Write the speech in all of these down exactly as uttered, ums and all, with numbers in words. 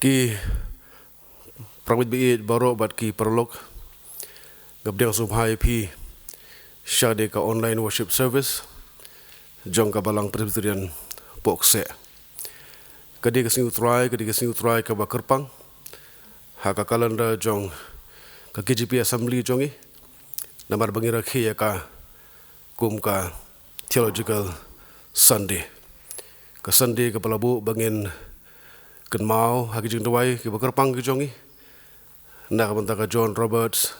Ki parabangeit ba ïeit baroh bad ki paralok, nga pdiang sngewbha ïa phi sha kane ka online worship service jong ka Balang Presbyterian Pohkseh. Ka dei ka sngi U Trai, ka dei ka sngi U Trai kaba kyrpang ha ka calendar jong ka K J P Assembly jong ngi, namar ba ngi rakhe ïa ka kum ka Theological Sunday. Ka Sunday kaba la buh ba ngin kynmaw ha ki jingduwai kiba kyrpang ki jong ngi na ka bynta ka John Roberts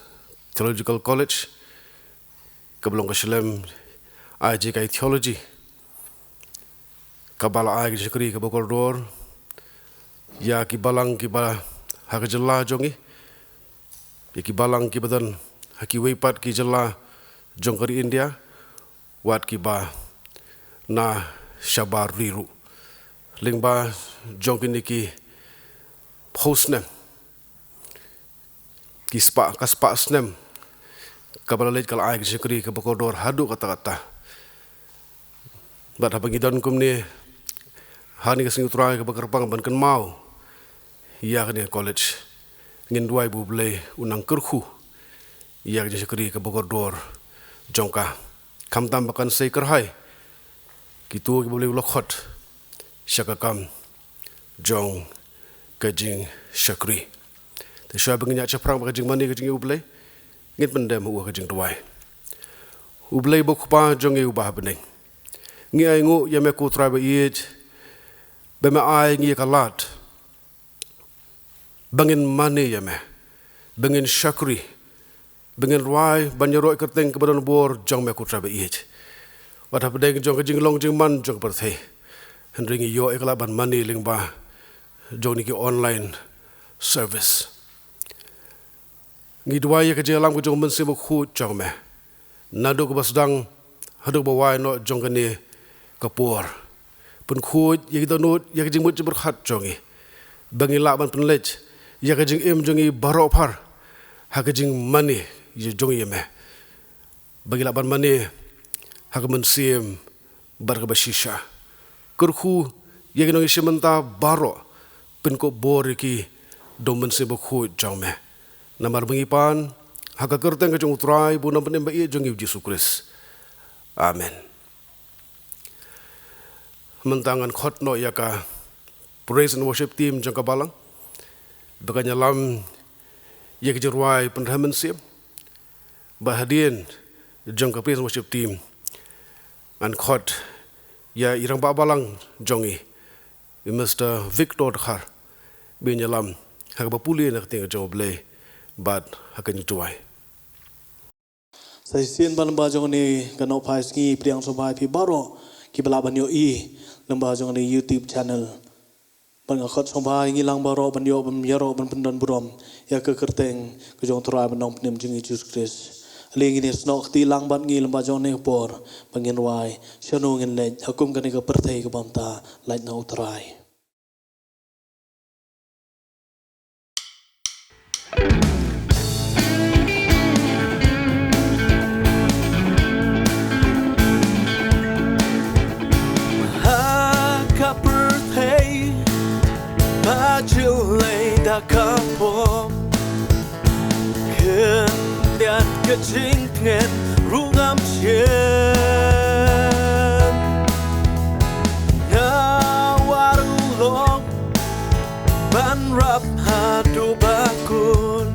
Theological College, kaba long ka shlem I J K Theology, kaba la ai ka jingshakri kaba kordor ïa ki balang kiba ha ka jylla jong ngi, ïa ki balang kiba don ha kiwei pat ki jylla jong ka ri India, wat kiba na shabar ri ruh. Lyngba jong kine ki phew snem, ki spah, ka spah snem kaba la leit, ka la ai ka jingshakri kaba kordor haduh katta katta. Bad haba ngi don kumne ha kane ka sngi U Trai kaba kyrpang ban kynmaw ïa kane ka college, ngin duwai ba U Blei un nang kyrkhu ïa ka jingshakri kaba kordor jong ka, khamtam ba kan sei kyrhai kito kiba U Blei u la khot sha ka kam jong ka jingshakri. Te shuwa ba ngin ïaid shaphrang bad ka jingmane ka jong ngi, U Blei, ngin pyndem ha ka jingduwai. U Blei ba U Kpa jong ngi uba ha bneng, ngi ainguh ïa me ko Trai ba ïeit, ba me ai ngi ïa ka lad ba ngin mane ïa me, ba ngin shakri, ba ngin rwai ban ïaroh ïa ka kyrteng kaba don bor jong me ko Trai ba ïeit, wat ha pdeng jong ka jinglong jingman jong ka pyrthei. Hynrei ngi ïoh ïa ka lad ban mane lyngba jong kine ki online service. Ngi duwai ïa ka jingïalam ka jong U Mynsiem Bakhuid jong me, naduh kaba sdang haduh kaba wai noh jong kane ka por. Pynkhuid ïa ki dohnud ïa ka jingmut jingpyrkhat jong ngi, ba ngin lah ban pynleit ïa ka jingim jong ngi baroh phar ha ka jingmane ïa jong ngi ïa me, ba ngin lah ban mane ha ka mynsiem bad kaba shisha. Kyrkhu ïa ki nongïashim bynta baroh, pynkup bor ïa ki da U Mynsiem Bakhuid jong me. Namar ba ngi pan ha ka kyrteng ka jong U Trai bad U Nongpynim ba ïeit jong ngi U Jisu Khrist. Amen. Mynta ngan khot noh ïa ka praise and worship team jong ka balang ba kan ïalam ïa ka jingrwai pynrhem mynsiem. Bad hadien jong ka praise and worship team, ngan khot ïa i rangbah balang jong ngi, i Mister Victor Dkhar, ba un ïalam ha kaba pule na ka ktien ka jong U Blei bad ha ka jingduwai. Sa shisien, lyngba jong kane ka nohphai sngi, pdiang sngewbha ïa phi baroh kiba lah ban ïohi lyngba jong kane YouTube channel. Bad nga khot sngewbha ïa ngi lang baroh ban ïoh ban ïaroh ban pyndon burom ïa ka kyrteng ka jong U Trai bad U Nongpynim jong ngi U Jisu Khrist. Ale ngin ïasnoh kti lang bad ngi lyngba jong kane ka por, ba ngin rwai Shano Ngin Leit, ha kum kane ka pyrthei ka bynta, lait na U Trai. Ha ka pyrthei ba ju lei da ka pop, khyndiat ka jingtngen ruh ngam shym. Nga war u long ban rap haduh ba kut.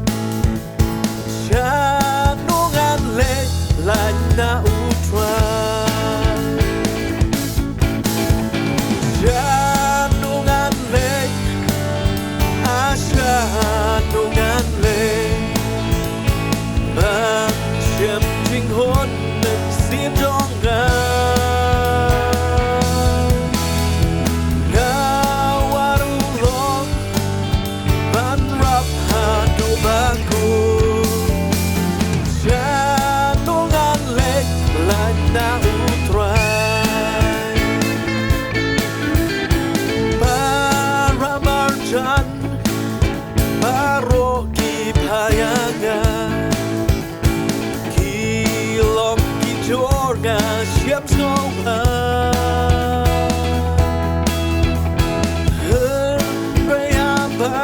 Shano ngan leit, lait na U Trai. Shano ngan leit, ah, shano ngan leit, ban shem jinghun mynsiem jong nga. Nga war u long ban rap haduh ba kut. Shano ngan leit, lait na U Trai. Para marjan baroh ki phai ïa nga, ki long ki jor nga shem sngewbha. Hynrei haba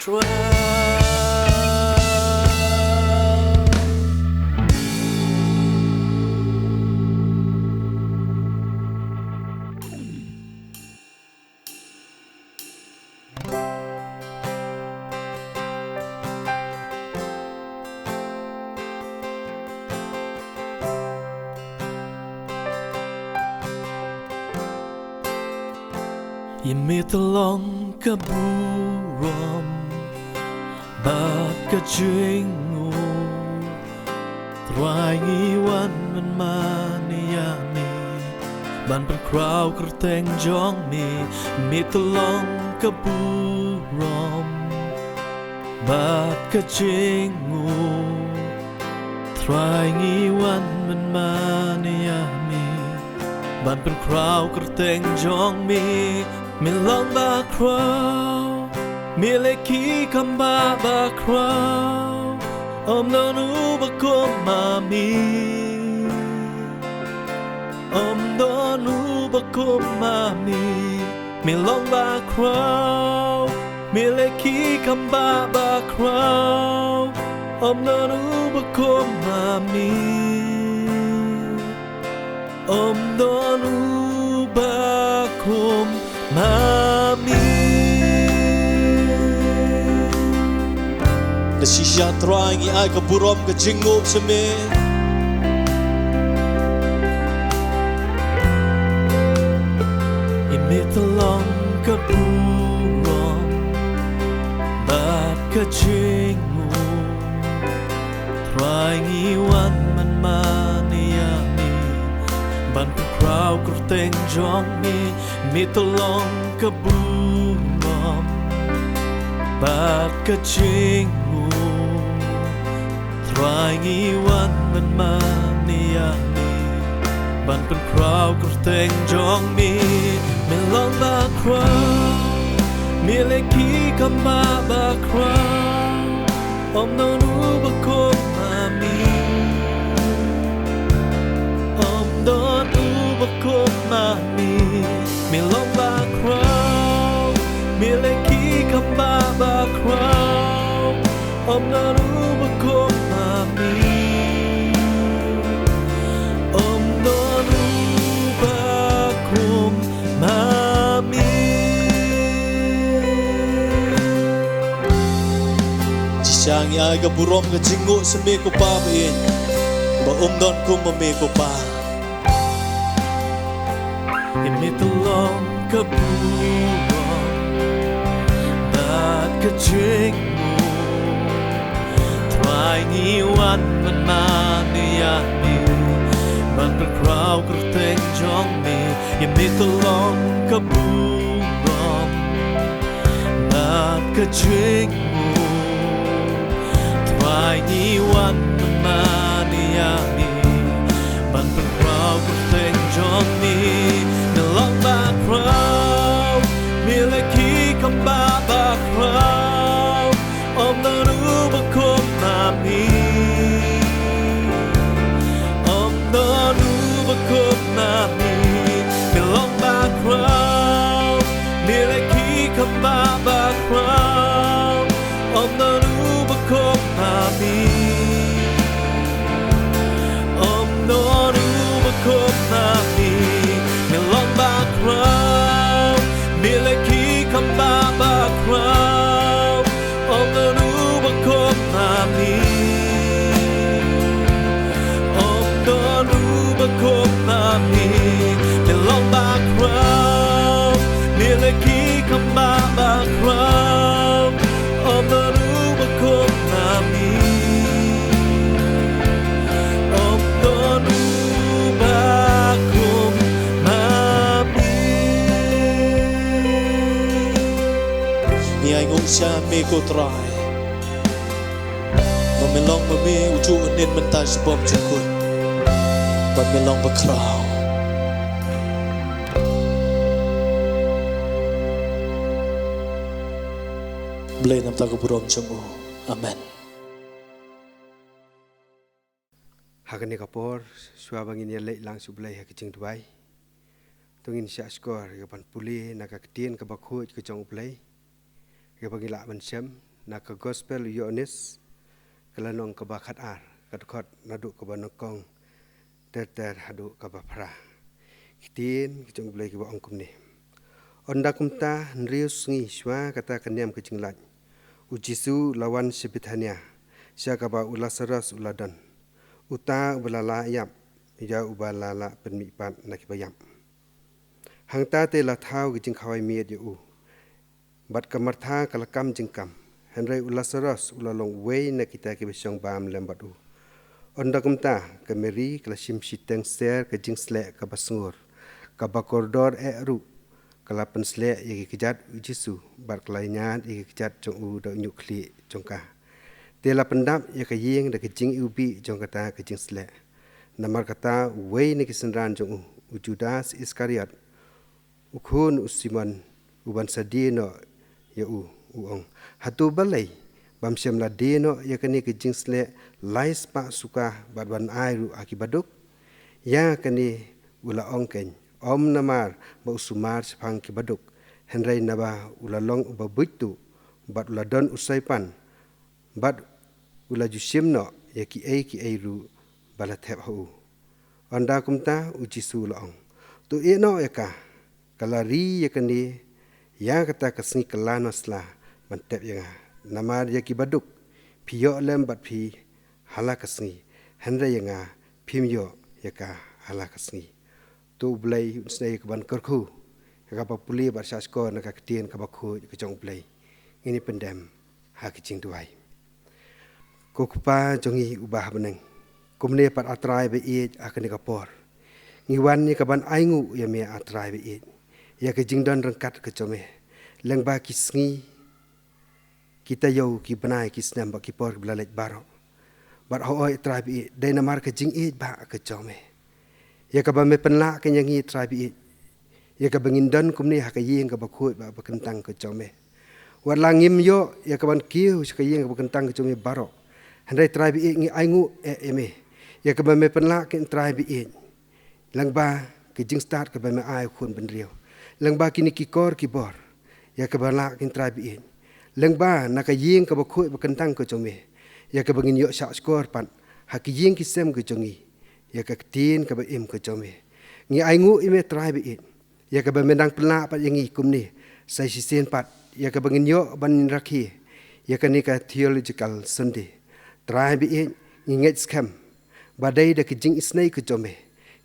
Try. Ïa me te long ka burom bad ka jingngooh. Trai ngi wan mynman ïa me ban pynkhraw kyrteng jong me. Me te long ka burom bad ka jingngooh. Trai ngi wan mynman ïa me ban pynkhraw kyrteng jong me. Me long bakhraw, me leh ki kam ba bakhraw. Ym don uba kum ma me. Ym don uba kum ma me. Me long bakhraw, me leh ki kam ba bakhraw. Ym don uba kum ma me. Ym don uba kum ma me. Da shisha Trai ngi ai ka burom ka jingngooh sha me. Ïa me te long ka burom bad ka jingngooh. Trai ngi wan mynman ïa me ban pynkhraw kyrteng jong me. Me te long ka burom bad ka jingngooh. Trai ngi wan mynman ïa me ban pynkhraw kyrteng jong me. Me long bakhraw, me leh ki kam ba bakhraw. Ym don uba kum ma me. Ym don uba kum ma me. Me long bakhraw, me leh ki kam ba bakhraw. Ym don uba kum ma me. Ym don uba kum ma me. Shisha ngi ai ka burom ka jingngooh sha me ko Pa ba ïeit, ba ym don kum ma me ko Pa. Ïa me te long ka burom bad ka jingngooh. Trai ngi wan mynman ïa me ban pynkhraw kyrteng jong me. Ïa me te long ka burom bad ka jingngooh. Trai ngi wan mynman ïa me ban pynkhraw kyrteng jong me. Me long bakhraw, me leh ki kam ba bakhraw. Ym don uba kum ma me. Ym don uba kum ma me. Me long bakhraw, me leh ki kam ba bakhraw. Ym don uba kum ma me. Ym don uba kum ma me. Me long bakhraw, me leh ki kam ba bakhraw. Ym don uba kum ma me. Ym don uba kum ma me. Me long bakhraw, me leh ki kam ba bakhraw. Ym don uba kum ma me. Ym don uba kum ma me. Ngi ai nguh sha me ko Trai. Ba me long ma me u juh u nin mynta shibun jingkut. Ba me long bakhraw. Blei namar ka burom jong u. Amen. Ha kane ka por, shuwa ba ngin ïa leit lang sha U Blei ha ka jingduwai, to ngin shah shkor ïa ka ban pule na ka ktien kaba khuid ka jong U Blei, ïa ba ngin lah ban shem Na ka Gospel u Ïoannis, ka lynnong kaba khatar, ka dkhot naduh kaba nyngkong ter ter haduh kaba phra. Ki ktien ki jong U Blei kiba ong kumne. Ynda kumta hynriew sngi shuwa kata ka niam ka jinglait, u Jisu u la wan sha Bethania, sha kaba u Lasaros u la don, uta uba la lah ïap ïa uba la lah pynmihpat na kiba ïap. Hangta te la thaw ki jingkhawai miet ïa u. Bad ka Martha ka la kam jingkam, hynrei u Lasaros u la long uwei na kita kiba shong bam lem bad u. Ynda kumta ka Mari ka la shim shiteng ser ka jingsleh kaba sngur, kaba kordor eh ruh, ka la pynsleh ïa ki kjat u Jisu, bad ka la ñiad ïa ki kjat jong u da u ñiuh khlieh jong ka. Te la pyndap ïa ka ïing da ka jingiwbih jong kata ka jingsleh. Namar kata uwei na ki synran jong u, u Judas Iskariot, u khun u Simon, uban sa die noh ïa u, u ong, hato balei bam shym la die noh ïa kane ka jingsleh lai spah suka bad ban ai ruh ha kiba duk? Ïa kane u la ong keiñ, ym namar ba u sumar shaphang kiba duk, hynrei naba u la long uba buit tuh, bad u la don u soipan, bad u la ju shim noh ïa kiei kiei ruh ba la thep ha u. Ynda kumta u Jisu u la ong, to ïeh noh ïa ka, ka la ri ïa kane, ïa kata ka sngi kylla noh sla ban tep ïa nga. Namar ïa kiba duk phi ïoh lem bad phi ha la ka sngi, hynrei ïa nga phim ïoh ïa ka ha la ka sngi. To U Blei un sngew ïa kaban kyrkhu ïa kaba pule bad shahshkor na ka ktien kaba khuid ka jong U Blei. Ngin ïa pyndem ha ka jingduwai. Ko Kpa jong ngi uba ha bneng, kumne pat A Trai ba ïeit, ha kane ka por ngi wan ïa kaban ainguh ïa me A Trai ba ïeit, ïa ka jingdon ryngkat ka jong me lyngba ki sngi, ki taïew, ki bnai, ki snem bad ki por kiba la leit baroh. Bad hooid Trai ba ïeit, dei namar ka jingïeit ba ka jong me ïa kaba me pynlah keiñ ïa ngi Trai ba ïeit, ïa kaba ngin don kumne ha ka ïing kaba khuid bad ba kyntang ka jong me. Wat la ngim ïoh ïa kaban kiew sha ka ïing kaba kyntang ka jong me baroh, hynrei Trai ba ïeit ngi ainguh eh ïa me ïa kaba me pynlah keiñ Trai ba ïeit. Lyngba ka jingstad kaba me ai u khun bynriew, lyngba kine ki kor ki bor, ïa kaba lah keiñ Trai ba ïeit. Lyngba na ka ïing kaba khuid ba kyntang ka jong me, ïa kaba ngin ïoh shahshkor pat ha ki ïing ki sem ka jong ngi ïa ka ktien kaba im ka jong me. Ngi ainguh ïa me Trai ba ïeit ïa kaba me dang pynlah pat ïa ngi kumne sa shisien pat, ïa kaba ngin ïoh ban rakhe ïa kane ka Theological Sunday. Trai ba ïeit, ngi ngeit skhem ba dei da ka jingisynei ka jong me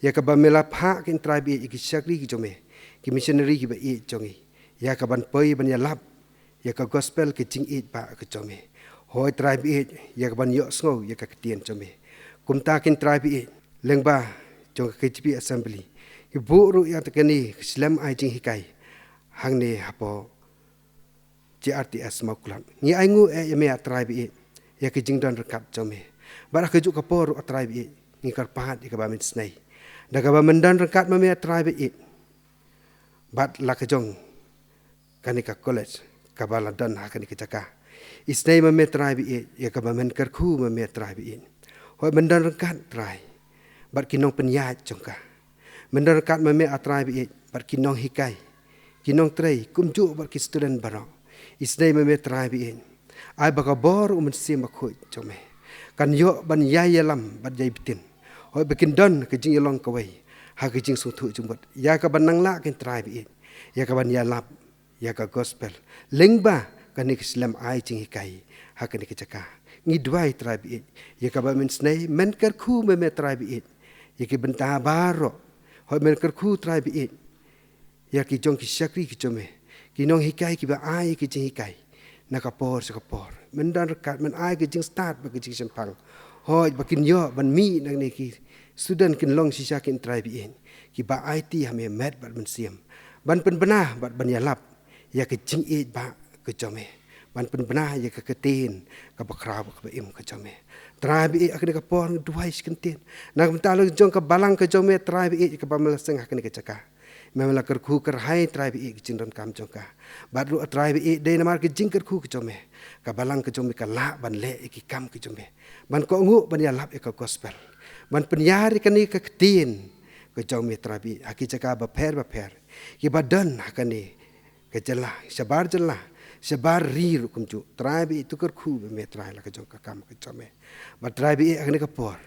ïa kaba me la phah keiñ Trai ba ïeit ïa ki shakri ki jong me, ki missionary kiba ïeit jong ngi, ïa kaban poi ban ïalap ïa ka gospel ka jingïeit ba ka jong me. Hooid Trai ba ïeit, ïa kaban ïohsngew ïa ka ktien jong me. Kumta keiñ Trai ba ïeit, lyngba jong ka K J P Assembly, ngi buh ruh ïa kane ka shlem ai jinghikai hangne hapoh J R T S Mawklap. Ngi ainguh eh ïa me A Trai ba ïeit ïa ka jingdon ryngkat jong me. Bad ha kajuh ka por ruh A Trai ba ïeit, ngi kyrpad ïa kaba men snei da kaba men don ryngkat ma me A Trai ba ïeit. Bad la ka jong kane ka college kaba la don ha kane ka jaka, isynei ma me Trai ba ïeit ïa kaba men kyrkhu ma me A Trai ba ïeit. Hooid men don ryngkat Trai bad ki nongpynïaid jong ka. Men don ryngkat ma me A Trai ba ïeit bad ki nonghikai, ki nongtrei, kumjuh bad ki student baroh. Isynei ma me Trai ba ïeit, ai ba ka bor U Mynsiem Bakhuid jong me kan ïoh ban ïai ïalam bad ïai btin. Hooid ba kin don ka jingïalong kawei ha ka jingsngewthuh jingmut ïa kaban nang lah keiñ Trai ba ïeit ïa kaban ïalap ïa ka gospel lyngba kane ka shlem ai jinghikai ha kane ka jaka. Ngi duwai Trai ba ïeit ïa kaba men snei, men kyrkhu ma me Trai ba ïeit ïa ki bynta baroh. Hooid men kyrkhu Trai ba ïeit ïa ki jong ki shakri ki jong me, ki nonghikai kiba ai ïa ki jinghikai na ka por sha ka por. Men don ryngkat, men ai ka jingstad bad ka jingshemphang. Hooid ba kin ïoh ban mih nangne ki student kin long shisha keiñ Trai ba ïeit kiba aiti ha me met bad mynsiem, ban pynbna bad ban ïalap ïa ka jingïeit ba ka jong me, ban pynbna ïa ka ktien kaba khraw bad kaba im ka jong me. Trai ba ïeit, ha kane ka por ngi duwai shi kyntien na ka bynta la jong ka balang ka jong me Trai ba ïeit, kaba me la seng ha kane ka jaka. Me la kyrkhu kyrhai Trai ba ïeit ka jingdonkam jong ka. Bad ruh Trai ba ïeit, dei namar ka jingkyrkhu ka jong me ka balang ka jong me ka lah ban leh ïa ki kam ka jong me, ban kohnguh ban ïalap ïa ka gospel, ban pynïar ïa kane ka ktien ka jong me Trai ba ïeit ha ki jaka bapher bapher kiba don ha kane ka jylla, shabar jylla, Shabar ri ruh kumjuh. Trai ba ïeit, to kyrkhu ba me Trai la ka jong ka kam ka jong me. Bad Trai ba ïeit, ha kane ka por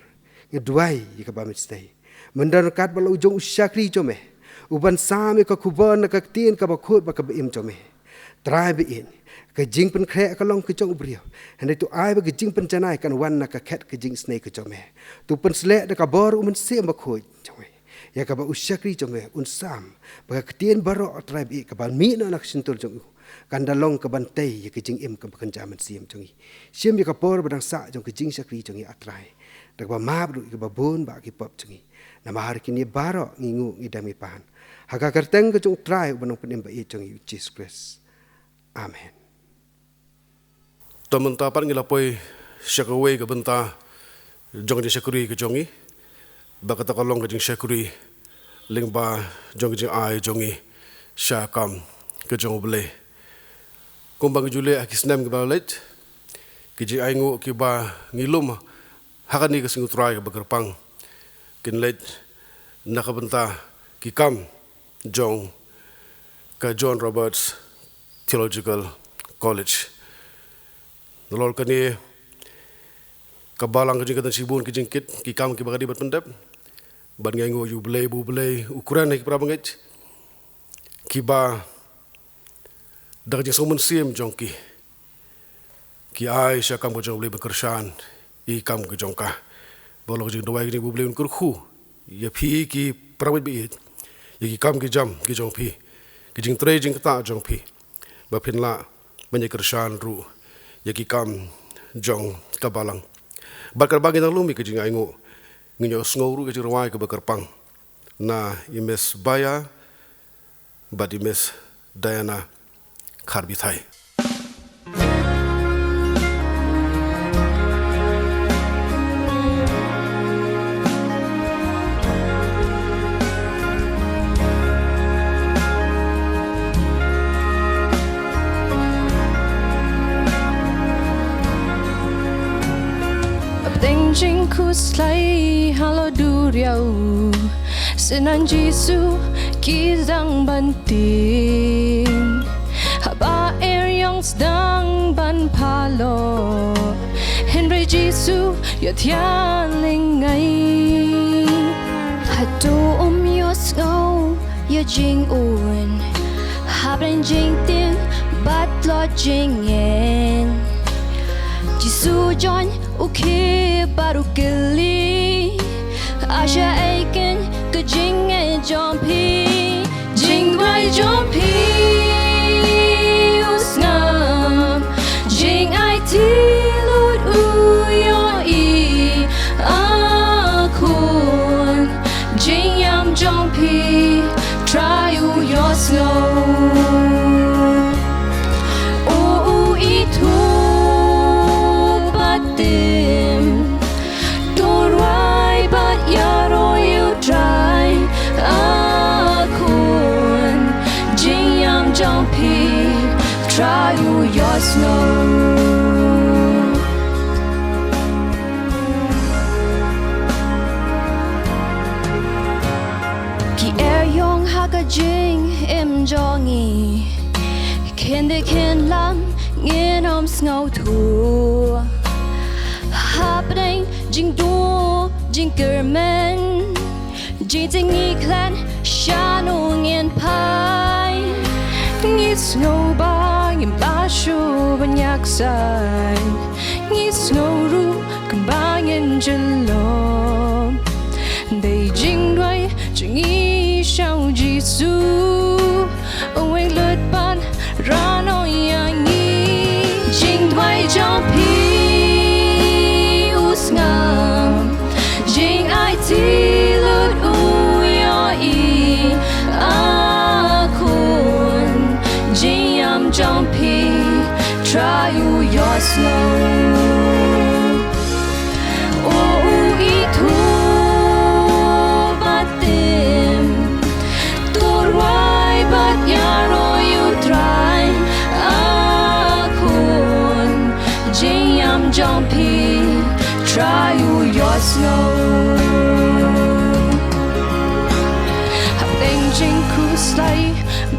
nga duwai ïa kaba me sdei. Mynta katba la u jong u shakri jong me, u ban sam ïa ka khubor na ka ktien kaba khuid bad kaba im jong me. Trai ba ïeit, ka jingpynkhreh ka long ka jong u briew. Hynrei to ai ba ka jingpynjanai kan wan na ka khet ka jingisynei ka jong me. To pynsleh da ka bor u Mynsiem Bakhuid jong me ïa kaba u shakri jong me un sam, ba ka ktien baroh, Trai ba ïeit, kaba mih na ka shyntur jong u kan da long ka ban tei ïa ka jingim kaba kynja mynsiem jong ngi. Shim ïa ka por ba dang sah jong ka jingshakri jong ngi, A Trai, da kaba map ruh ïa kaba bun bah ki pop jong ngi. Namar kine baroh ngi nguh ngi dem ngi pan ha ka kyrteng ka jong u Trai uba nongpynim ba ïeit jong ngi, u Jisu Khrist. Amen. To mynta pat ngi la poi sha kawei ka bynta jong ka jingshakri ka jong ngi, ba kata ka long ka jingshakri lyngba jong ka jingai jong ngi sha kam ka jong U Blei. Kumba ngi ju leh ha ki snem kiba la leit, ki jingainguh kiba ngi lum ha kane ka sngi U Trai kaba kyrpang kin leit na ka bynta ki kam jong ka John Roberts Theological College. Nalor kane ka balang ka jong ngi ka don shibun ki jingkit ki kam kiba ka dei ban pyndep. Bad ngi ainguh ïa U Blei ba U Blei u kren ïa ki para bangeit kiba da ka jingsngewmynsiem jong ki, ki ai sha kam ka jong U Blei ban kyrshan ïa ki kam ka jong ka. Ba long ka jingduwai ka jong U Blei un kyrkhu ïa phi ki para bangeit ba ïeit, ïa ki kam ki jam ki jong phi, ki jingtrei jingktah jong phi, ba phin lah ban ïa kyrshan ruh ïa ki kam jong ka balang. Bad katba ngi dang lum ïa ka jingainguh, ngin ïohsngew ruh ïa ka jingrwai kaba kyrpang na i Miss Baya bad i Miss Diana Kharbithai. Hapdeng jingkhuslai halor duriaw, synran Jisu ki dang ban tieng. Haba eriong sdang ban paloh, hynrei Jisu ïathiah lyngngai. Hato um ïohsngew ïa jingun hapdeng jingtieng bad tlot jingngeit? Jisu u jon u khie bad u kylli, aisha ei keiñ ka jingngeit jong phi? Jingduwai jong phi u sngap, jingaiti lut u ïohi. A Khun, jingïam jong phi Trai u ïohsngew. U, u ithuh bad tim, to rwai bad ïaroh ïa U Trai. A Khun, jingïam jong phi Trai u ïohsngew. Ki eriong ha ka jingim jong ngi, khyndiat khynlam ngin ym sngewthuh. Hapdeng jingduh jingkyrmen, jingtieng ngi khlad shano ngin phai? Ngi sngew ba ngim lah shuh ban ïaksai, ngi sngew ruh kumba ngin jyllop. Dei jingduwai jong ngi sha U Jisu, u weng lut bad ran noh ïa ngi. Jingduwai jong phi u sngap, jingaiti lut u ïohi. A Khun, jingïam jong phi Trai u ïohsngew. U, u ithuh bad tim, to rwai bad ïaroh ïa U Trai. A Khun, jingïam jong phi Trai u ïohsngew. Hapdeng jingkhuslai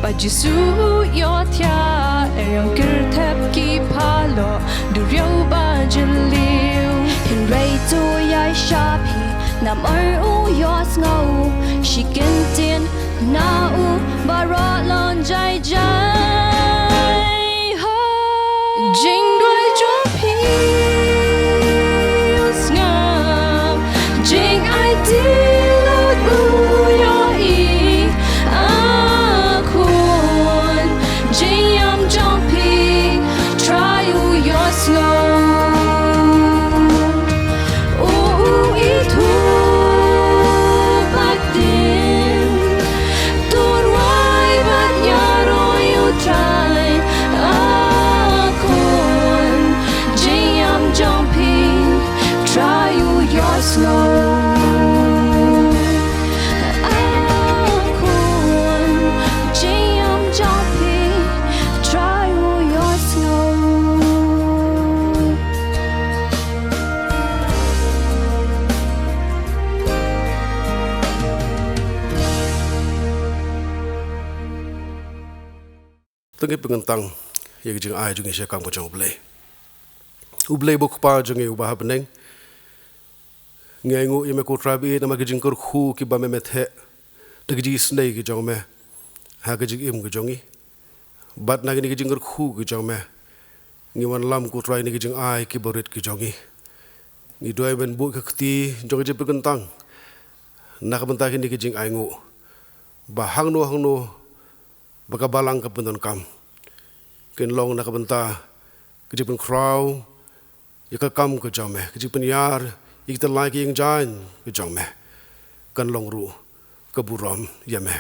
Ba Jisu u ïohthiah, ïa ïong kyrthep ki phalok, duriaw ba jylliew. Hynrei to ïaishah phi, namar u ïohsngew, shi kyntien na u baroh long jai jai. Ho. Jingduwai jong phi u sngap, jingaiti lut u ïohi, ah khun, jingïam jong phi, Trai u ïohsngew. U, u ithuh bad dim, to rwai bad ïaroh ïa u Trai, ah khun, jingïam jong phi, Trai u ïohsngew. Ah khun, jingïam jong phi, Trai u ïohsngew. To ngin pynkyntang ïa ka jingai jong ngi sha ka kam ka jong U Blei. U Blei uba U Kpa jong ngi uba ha bneng, ngi ainguh ïa me ko Trai ba ïeit namar ki jingkyrkhu kiba me, me theh da ki jingisynei ki jong me ha ka jingim ka jong ngi. Bad na kine ki jingkyrkhu ki jong me, ngi wanlam ko Trai na ki jingai kiba rit ki jong ngi. Ngi duwai men buh ka kti jong ka jingpynkyntang na ka bynta kine ki jingainguh, ba hangno hangno ba ka balang ka pyndonkam, kin long na ka bynta ka jingpynkhraw ïa ka kam ka jong me, ka jingpynïar ïa kita lai ki ïing jaiñ ka jong me, kan long ruh ka burom ïa me.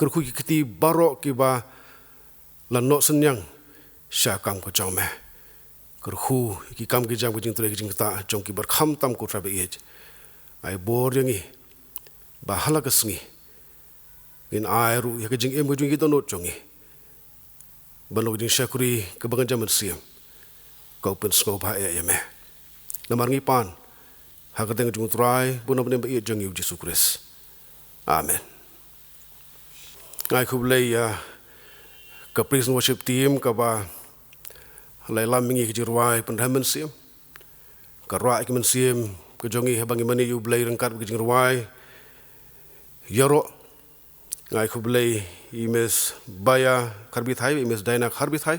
Kyrkhu ki kti baroh kiba la noh synñiang sha kam ka jong me. Kyrkhu ki kam ki jam, ki jingtrei ki jingktah jong ki bad khamtam ko Trai ba ïeit, ai bor ïa ngi ba ha la ka sngi ngin ai ruh ïa ka jingim ka jong ngi, ki dohnud jong ngi, ban long ka jingshakri kaba ngan jam mynsiem, ka u pynsngewbha eh ïa me. Namar ngi pan ha ka kyrteng jong u Trai bad u Nongpynim ba ïeit jong ngi u Jisu Khrist. Amen. Nga ai khublei ïa ka praise and worship team kaba la ïalam ïa ngi ka jingrwai pynrhem mynsiem. Ka rah ïa ka mynsiem ka jong ngi haba ngi mane ïa U Blei ryngkat bad ka jingrwai ïaroh. Nga ai khublei ïa i Miss Baya Kharbithai, i Miss Diana Kharbithai,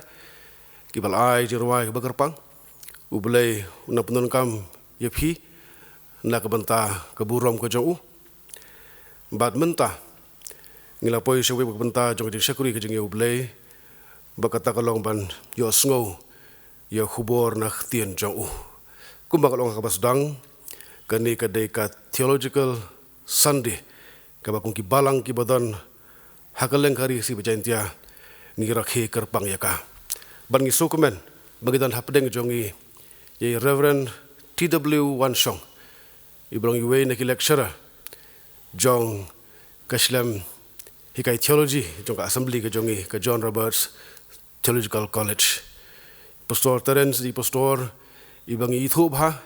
kiba la ai jingrwai kaba kyrpang. U Blei un nang pyndonkam ïa phi na ka bynta ka burom ka jong u. Bad mynta ngi la poi shawei bad ka bynta jong ka jingshakri ka jong ngi ïa U Blei, ba kata ka long ban ïohsngew ïa ka khubor na ka ktien jong u. Kumba ka long ha kaba sdang, kane ka dei ka Theological Sunday kaba kum ki balang kiba don ha kylleng ka Ri Khasi bad Jaiñtia ngi rakhe kyrpang ïa ka. Bad ngi sngewkmen ba ngi don hapdeng jong ngi ïa i Reverend T W Wanshong, iba long iwei na ki lecturer jong ka shlem hikai theology jong ka assembly ka jong ngi, ka John Roberts Theological College. Pastor Terence, i pastor iba ngi ithuh bha,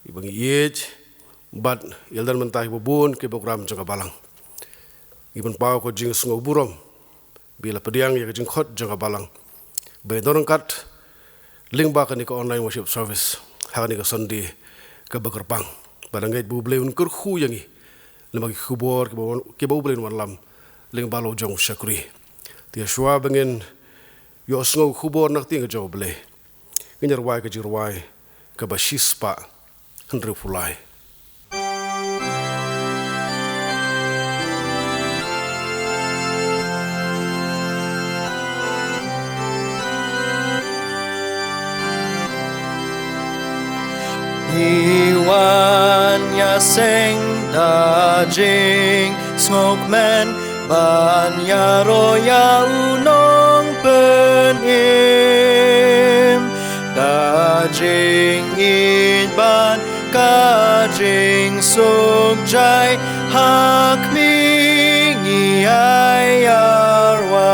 iba ngi ïeit, bad i la don mynta kiba bun ki program jong ka balang. Ngi pynpaw ka jingsngewburom ba i la pdiang ïa ka jingkhot jong ka balang ba i don ryngkat lyngba kane ka online worship service ha kane ka Sunday kaba kyrpang. Bad nga ngeit ba U Blei un kyrkhu ïa ngi lyngba ki khubor kiba, kiba U Blei un wanlam lyngba la u jong u shakri. Te shuwa ba ngin ïohsngew khubor na ka ktien ka jong U Blei, ngin ïa rwai ka jingrwai kaba shispah hynriewphew lai. Ngi wan ïaseng da jingsngewkmen ban ïaroh ïa u Nongpynim, da jingïeit bad ka jingsuk jai ha khmih ngi ïai ïarwai.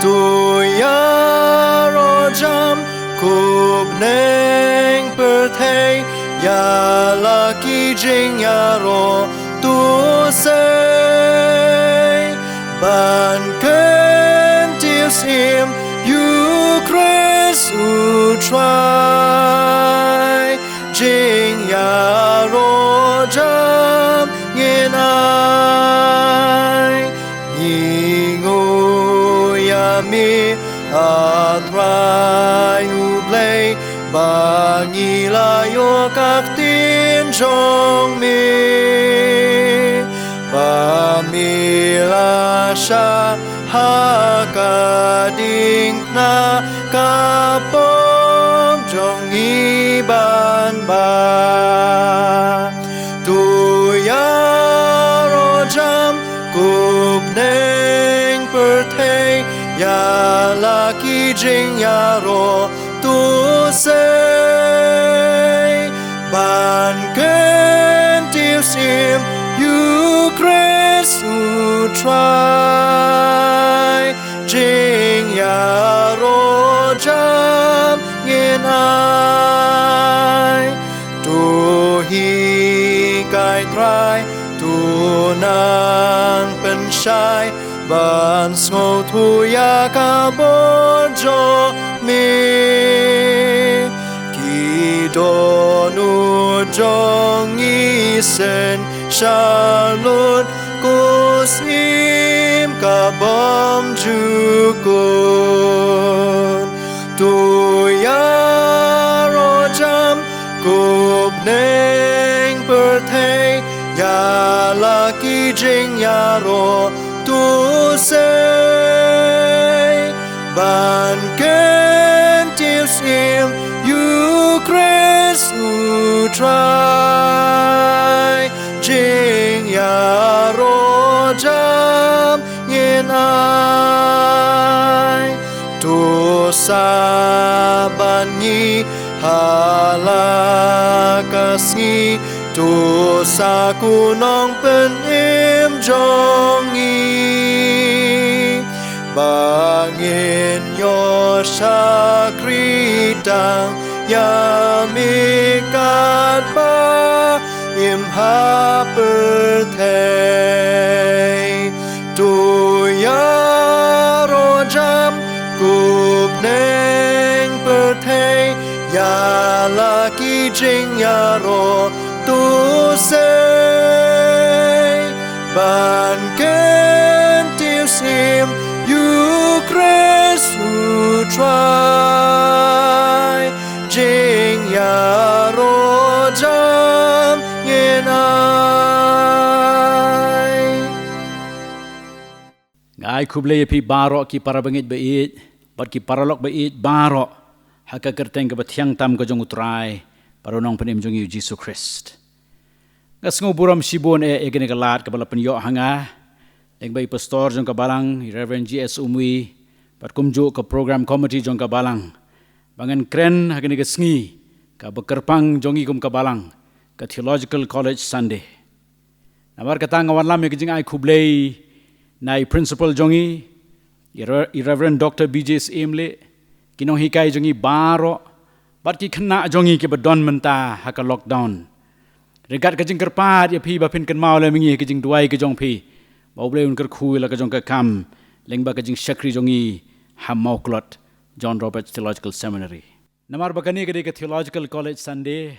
To ïaroh jam ko bneng pyrthei ïa la ki jingïaroh, to sei Ban kyntiew syiem ïa u Khrist u Trai, jingïaroh jam ngin ai. Ngi nguh ïa me, A Trai U Blei, ba ngi la ïoh ka ktien jong me, ba me la shah ha ka diengphna ka pop jong ngi ban bah. To ïaroh jam, ko bneng pyrthei, ïa la ki jingïaroh to sei. Ban kyntiew syiem ïa u Khrist u Trai, jingïaroh jam ngin ai. To hikai Trai, to nang pynshai, ban sngewthuh ïa ka bor jong me. Ki dohnud jong ngi synshar lut, ko syiem ka bym ju kut. To ïaroh jam, ko bneng pyrthei, ïa la ki jingïaroh to sei. Ban kyntiew syiem ïa u Khrist u Trai, jingïaroh jam ngin ai. To sah bad ngi ha la ka sngi, to sah ko Nongpynim jong ngi, ba ngin ïoh shakri tang ïa me katba im ha pyrthei. To ïaroh jam, ko bneng pyrthei, ïa la ki jingïaroh to sei. Ban kyntiew syiem ïa u Khrist u Trai, jingïaroh jam ngin ai. Nga ai khublei ïa phi baroh ki para bangeit ba ïeit bad ki paralok ba ïeit baroh, ha ka kyrteng kaba thiang tam ka jong u Trai bad u Nongpynim jong ngi u Jisu Khrist. Nga sngew burom shibun eh ïa kane ka lad kaba la pynïoh ha nga lyngba i pastor jong ka balang, i Reverend G S Umwi, bad kumjuh ka program committee jong ka balang, ba ngan kren ha kane ka sngi kaba kyrpang jong ngi kum ka balang, ka Theological College Sunday. Namar kata nga wanlam ïa ka jingai khublei na i principal jong ngi, i Re-, i Reverend Doctor B J Syiemlieh, ki nonghikai jong ngi baroh, bad ki khynnah jong ngi kiba don mynta ha ka lockdown. Ryngkat ka jingkyrpad ïa phi ba phin kynmaw lem ïa ngi ha ka jingduwai ka jong phi, ba U Blei un kyrkhu ïa la ka jong ka kam lyngba ka jingshakri jong ngi ha Mawklot John Roberts Theological Seminary. Namar ba kane ka dei ka Theological College Sunday,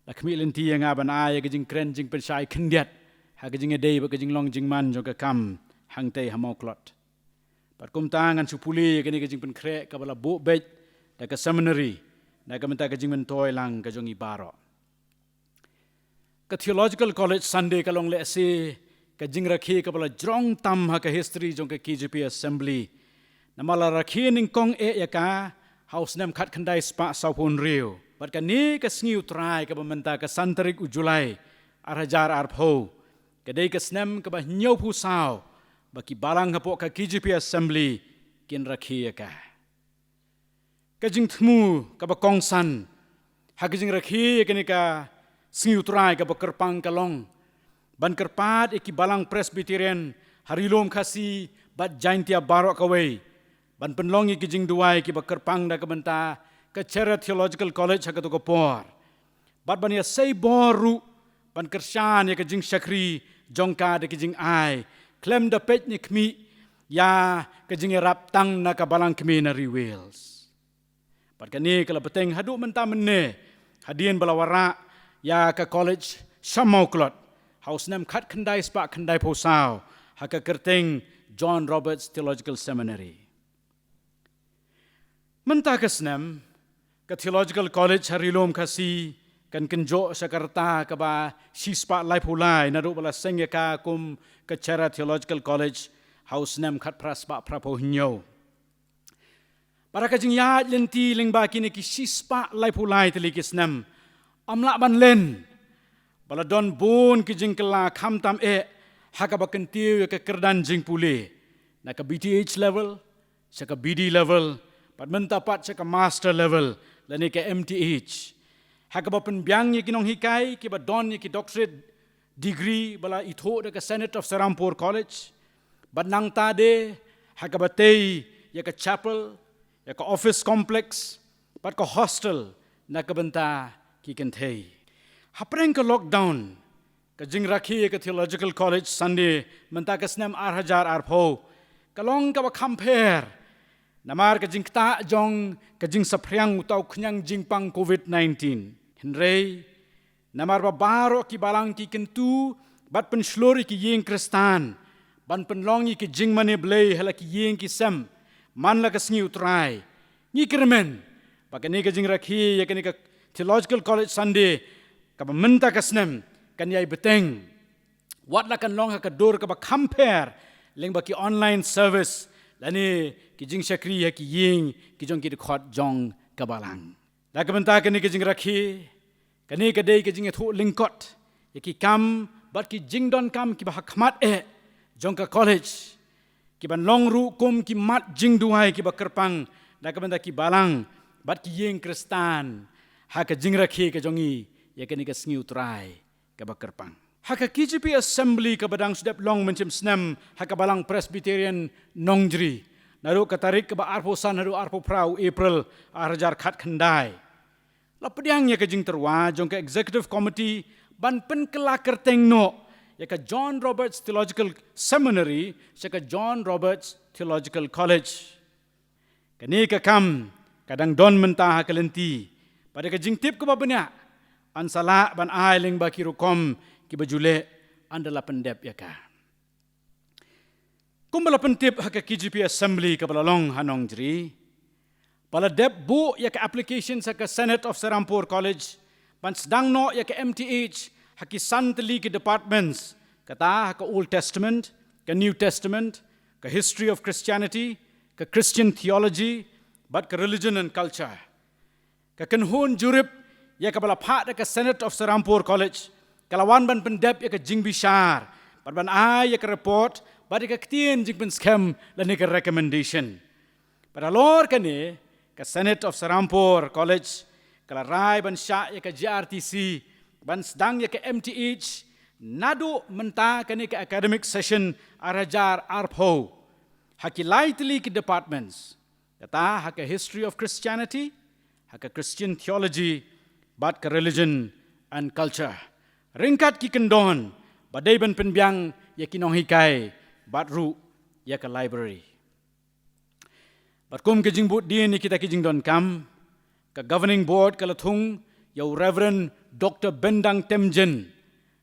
la khmih lynti ïa nga ban ai ïa ka jingkren jingpynshai khyndiat ha ka jingïadei bad ka jinglong jingman jong ka kam hangtei ha Mawklot. Bad kumta ngan shu pule ïa kane ka jingpynkhreh kaba la buh beit da ka seminary na ka bynta ka jingmyntoi lang ka jong ngi baroh. Ka Theological College Sunday ka long lehse ka jingrakhe kaba la jrong tam ha ka history jong ka K J P Assembly. Namar la rakhe nyngkong eh ïa ka ha u snem khatkhyndai spah sawphew hynriew. Bad kane ka sngi U Trai kaba mynta ka san tarik u July ar hajar arphew, ka dei ka snem kaba hynñiewphew saw ba ki balang hapoh ka K J P Assembly kin rakhe ïa ka. Ka jingthmu kaba kongsan ha ka jingrakhe ïa kane ka sngi U Trai kaba kyrpang ka long ban kyrpad ïa ki balang Presbyterian ha Ri Lum Khasi bad Jaintia baroh kawei ban pynlong ïa ki jingduwai kiba kyrpang da ka bynta ka Cherra Theological College ha kato ka por. Bad ban ïasei bor ruh ban kyrshan ïa ka jingshakri jong ka da ka jingai khlem da peit ne khmih ïa ka jingïarap tang na ka Balang Khmer na ri Wales. Bad kane ka la bteng haduh mynta mynne, hadien ba la wanrah ïa ka college sha Mawklot ha u snem khatkhyndai spah khyndaiphew saw ha ka kyrteng John Roberts Theological Seminary. Mynta ka snem, ka Theological College ha Ri Lum Khasi kan kynjoh sha ka rta kaba shispah laiphew lai naduh ba la seng ïa ka kum ka Chera Theological College ha u snem khatphra spah phraphew hynñiew. Bad ha ka jingïaid lynti lyngba kine ki shispah laiphew lai tylli ki snem, ym lah ban len ba la don bun ki jingkylla khamtam eh ha kaba kyntiew ïa ka kyrdan jingpule na ka B Th level, sha ka B D level, bad mynta pat sha ka master level lane ka M Th, ha kaba pynbiang ïa ki nonghikai kiba don ïa ki doctorate degree ba la ithuh da ka Senate of Serampore College, bad nangta de ha kaba tei ïa ka chapel, ïa ka office complex, bad ka hostel na ka bynta ki kynthei. Hapdeng ka lockdown, ka jingrakhe ïa ka Theological College Sunday mynta ka snem ar hajar arphew ka long kaba kham pher namar ka jingktah jong ka jingsaphriang uta u khñiang jingpang COVID nineteen. Hynrei namar ba baroh ki balang ki kyntu bad pynshlur ïa ki ïing Khristan ban pynlong ïa ki jingmane Blei ha la ki ïing ki sem man la ka sngi U Trai, ngi kyrmen ba kane ka jingrakhe ïa kane ka Theological College Sunday kaba mynta ka snem kan ïai bteng, wat la kan long ha ka dur kaba kham pher lyngba ki online service lane ki jingshakri ha ki ïing ki jong ki dkhot jong ka balang. Na ka bynta kane ka jingrakhe, kane ka dei ka jingïathuh lyngkot ïa ki kam bad ki jingdonkam kiba ha khmat eh jong ka college, kiban long ruh kum ki mat jingduwai kiba kyrpang na ka bynta ki balang bad ki ïing Khristan ha ka jingrakhe ka jong ngi ïa kane ka sngi U Trai kaba kyrpang. Ha ka K J P Assembly kaba dang shu dep long mynshem snem ha ka Balang Presbyterian Nongjri, naduh ka tarik kaba arphew san haduh arphew phra u April ar hajar khatkhyndai, la pdiang ïa ka jingtyrwa jong ka Executive Committee ban pynkylla kyrteng noh ïa ka John Roberts Theological Seminary sha ka John Roberts Theological College. Kane ka kam ka dang don mynta ha ka lynti, bad da ka jingtip kaba bniah, yn sa lah ban ai lyngba ki rukom kiba ju leh, ynda la pyndep ïa ka. Kumba la pyntip ha ka K J P Assembly kaba la long ha Nongjri, ba la dep buh ïa ka application sha ka Senate of Serampore College ban sdang noh ïa ka M Th ha ki san tylli ki departments, kata ha ka Old Testament, ka New Testament, ka History of Christianity, ka Christian Theology, bad ka Religion and Culture. Ka kynhun jurip ïa kaba la phah da ka Senate of Serampore College ka la wan ban pyndep ïa ka jingbishar bad ban ai ïa ka report bad ïa ka ktien jingpynskhem lane ka recommendation. Bad halor kane, ka Senate of Serampore College ka la rai ban shah ïa ka G R T C ban sdang ïa ka M Th naduh mynta kane ka academic session ar hajar arphew ha ki lai tylli ki departments, kata ha ka History of Christianity, ha ka Christian Theology, bad ka Religion and Culture, ryngkat ki kyndon ba dei ban pynbiang ïa ki nonghikai bad ruh ïa ka library. Bad kum ka jingbud dien ïa kita ki jingdonkam, ka Governing Board ka la thung ïa u Reverend Doctor Bendang Temjen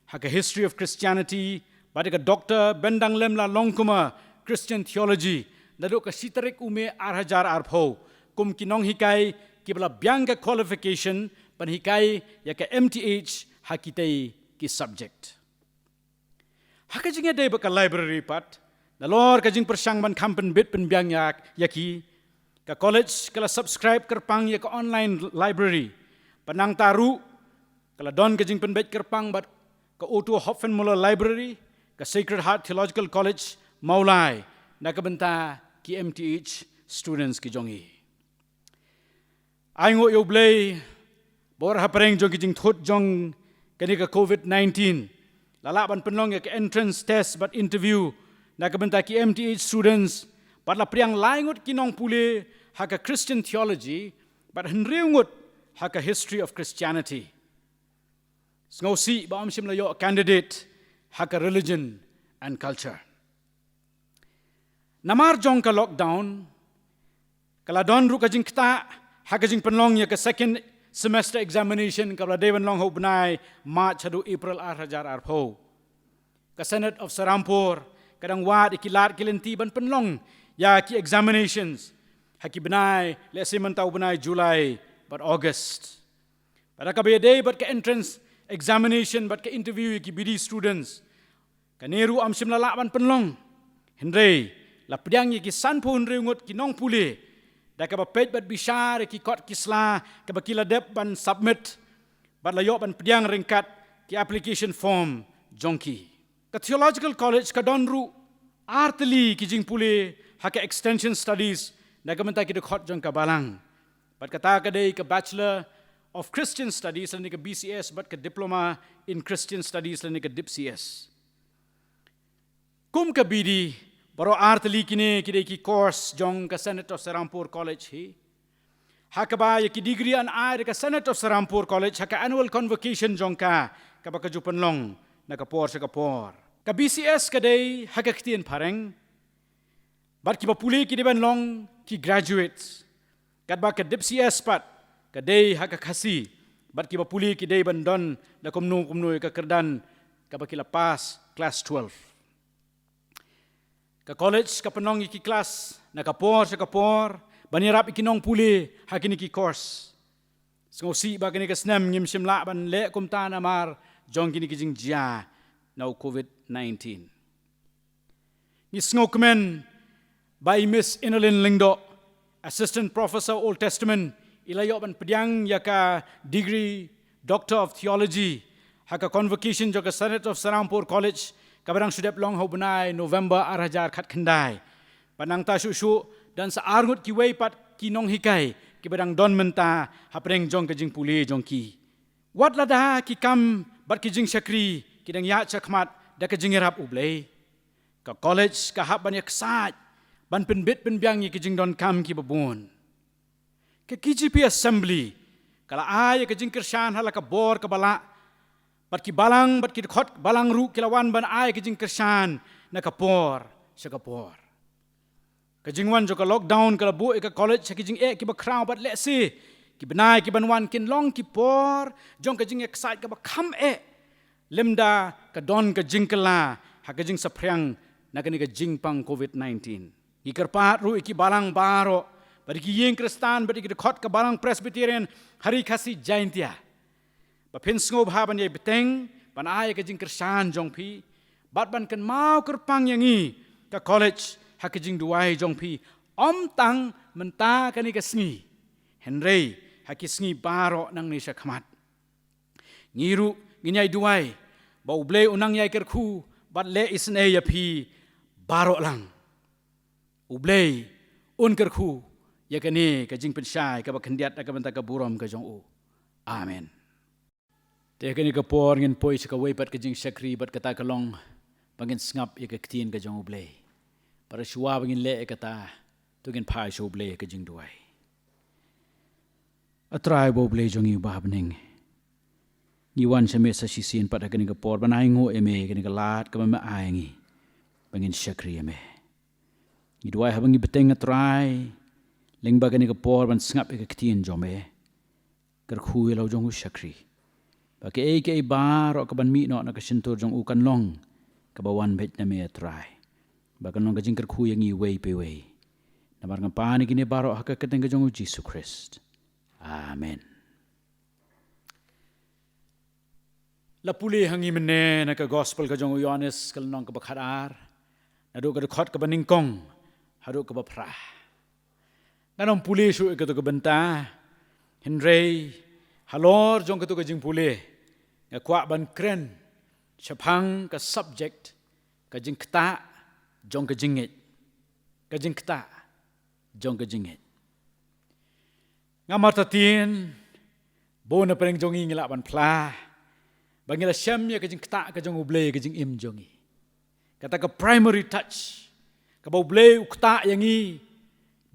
ha ka History of Christianity, bad ïa ka Doctor Bendang Lemla Longkuma, Christian Theology, naduh ka shi tarik u May ar hajar arphew, kum ki nonghikai kiba la biang ka qualification ban hikai ïa ka M Th ha kitei ki subject. Ha ka jingïadei bad ka library pat, nalor ka jingpyrshang ban kham pynbit pynbiang ïa, ïa ki, ka college ka la subscribe kyrpang ïa ka online library. Bad nangta ruh ka la don ka jingpynbeit kyrpang bad ka Otto Hopfenmuller Library, ka Sacred Heart Theological College, Mawlai, na ka bynta ki M Th students ki jong ngi. Ai nguh ïa U Blei, bor hapdeng jong ki jingthut jong kane ka COVID nineteen, la lah ban pynlong ïa ka entrance test bad interview na ka bynta ki M Th students, bad la pdiang lai ngut ki nongpule ha ka Christian Theology, bad hynriew ngut ha ka History of Christianity. Sngewsih ba ym shym la ïoh candidate ha ka Religion and Culture. Namar jong ka lockdown, ka la don ruh ka jingktah ha ka jingpynlong ïa ka second semester examination kaba la dei ban long ha u bnai March haduh April ar hajar arphew. Ka Senate of Serampore ka dang wad ïa ki lad ki lynti ban pynlong ïa ki examinations ha ki bnai, lehse mynta u bnai July bad August. Bad da kaba ïadei bad ka entrance examination bad ka interview ïa ki B D students, kane ruh ym shym la lah ban pynlong. Hynrei la pdiang ïa ki sanphew hynriew ngut ki nongpule da kaba peit bad bishar ïa ki kot ki sla kaba ki la dep ban submit bad la ïoh ban pdiang ryngkat ki application form jong ki. Ka Theological College ka don ruh ar tylli ki jingpule ha ka Extension Studies na ka bynta ki dkhot jong ka balang. Bad kata ka dei ka Bachelor of Christian Studies lane ka B C S bad ka Diploma in Christian Studies lane ka DipCS. Kum ka B D, baroh ar tylli kine ki dei ki course jong ka Senate of Serampore College hi. Ha kaba ïa ki degree yn ai da ka Senate of Serampore College ha ka annual convocation jong ka, kaba ka ju pynlong na ka por sha ka por. Ka B C S ka dei ha ka ktien phareng, bad kiba pule ki dei ban long ki graduates. Katba ka DipCS pat ka dei ha ka Khasi, bad kiba pule ki dei ban don da kumno kumno ïa ka kyrdan kaba ki la pass class twelve. Ka college ka pynlong ïa ki klas na ka por sha ka por ban ïarap ïa ki nongpule ha kine ki course. Sngewsih ba kane ka snem ngim shym lah ban leh kumta namar jong kine ki jingjia na u COVID nineteen. Ngi sngewkmen ba i Miss Inalin Lyngdoh, Assistant Professor Old Testament, i la ïoh ban pdiang ïa ka degree Doctor of Theology ha ka convocation jong ka Senate of Serampore College, kaba dang shu dep long ha u bnai November ar hajar khatkhyndai. Bad nangta shuh shuh don sa ar ngut kiwei pat ki nonghikai kiba dang don mynta hapdeng jong ka jingpule jong ki. Wat lada ki kam bad ki jingshakri ki dang ïaid shakhmat da ka jingïarap U Blei, ka college ka hap ban ïaksaid ban pynbit pynbiang ïa ki jingdonkam kiba bun. Ka K J P Assembly ka la ai ïa ka jingkyrshan ha la ka bor kaba lah, bad ki balang bad ki dkhot balang ruh ki la wan ban ai ïa ka jingkyrshan na ka por sha ka por. Ka jingwan jong ka lockdown ka la buh ïa ka college ha ki jingeh kiba khraw, bad lehse ki bnai ki ban wan kin long ki por jong ka jingïaksaid kaba kham eh, lymda ka don ka jingkylla ha ka jingsaphriang na kane ka jingpang COVID nineteen. Ngi kyrpad ruh ïa ki balang baroh, bad ïa ki ïing Khristan, bad ïa ki dkhot ka balang Presbyterian ha Ri Khasi Jaintia, ba phin sngewbha ban ïai bteng ban ai ïa ka jingkyrshan jong phi, bad ban kynmaw kyrpang ïa ngi ka college ha ka jingduwai jong phi, ym tang mynta kane ka sngi, hynrei ha ki sngi baroh nangne shakhmat. Ngi ruh ngin ïai duwai ba U Blei un nang ïai kyrkhu bad leh isynei ïa phi baroh lang. U Blei un kyrkhu ïa kane ka jingpynshai kaba khyndiat ha ka bynta ka burom ka jong u. Amen. Te ha kane ka por ngin poi sha kawei pat ka jingshakri, bad kata ka long ba ngin sngap ïa ka ktien ka jong U Blei. Bad shuwa ba ngin leh ïa kata, to ngin phai sha U Blei ha ka jingduwai. A Trai bad U Blei jong ngi uba ha bneng, ngi wan sha me sa shisien pat ha kane ka por ban ainguh ïa me ïa kane ka lad kaba me ai ïa ngi ba ngin shakri ïa me. Ngi duwai haba ngi bteng, A Trai, lyngba kane ka por ban sngap ïa ka ktien jong me, kyrkhu ïa la u jong u shakri, ba kaei kaei baroh kaban mih noh na ka shyntur jong u kan long kaba wan beit na me, A Trai, ba kan long ka jingkyrkhu ïa ngi iwei pa iwei. Namar nga pan ïa kine baroh ha ka kyrteng ka jong u Jisu Khrist. Amen. La pule ha ngi mynne na ka gospel ka jong u Ïoannis, ka lynnong kaba khatar, naduh ka dkhot kaba nyngkong haduh kaba phra. Ngan ym pule shuh ïa kato ka bynta, hynrei halor jong kato ka jingpule, nga kwah ban kren shaphang ka subject, ka jingktah jong ka jingngeit. Ka jingktah jong ka jingngeit. Nga martatien, bun na pdeng jong ngi ngi lah ban phla ba ngi la shem ïa ka jingktah ka jong U Blei ïa ka jingim jong ngi. Kata ka primary touch kaba U Blei u ktah ïa ngi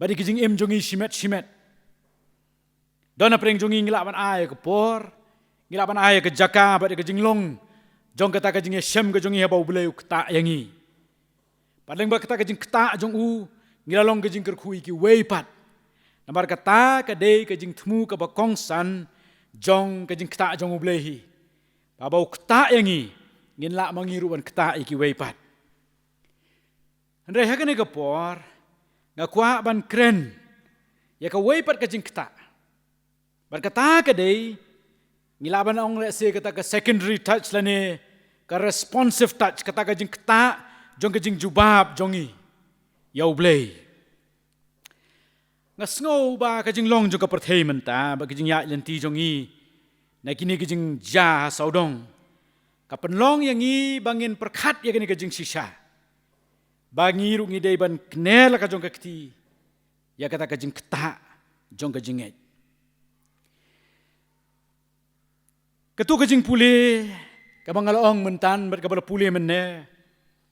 bad ïa ka jingim jong ngi shimet shimet. Don na pdeng jong ngi ngi lah ban ai ïa ka por, ngi lah ban ai ïa ka jaka bad ïa ka jinglong jong kata ka jingïashem ka jong ngi haba U Blei u ktah ïa ngi. Bad lyngba kata ka jingktah jong u, ngi la long ka jingkyrkhu ïa kiwei pat. Namar kata ka dei ka jingthmu kaba kongsan jong ka jingktah jong U Blei hi. Ba haba u ktah ïa ngi, ngin lah ma ngi ruh ban ktah ïa kiwei pat. Hynrei ha kane ka por, nga kwah ban kren ïa kawei pat ka jingktah. Bad kata ka dei, ngi lah ban ong lehse kata ka secondary touch lane ka responsive touch, kata ka jingktah jong ka jingjubab jong ngi ïa U Blei. Nga sngew ba ka jinglong jong ka pyrthei mynta, ba ka jingïaid lynti jong ngi na kine ka jingjia ha sawdong, ka pynlong ïa ngi ba ngin pyrkhat ïa kane ka jingshisha, ba ngi ruh ngi dei ban kner la ka jong ka kti ïa kata ka jingktah jong ka jingngeit. Katu ka jingpule kaba nga la ong myntan bad kaba la pule mynne,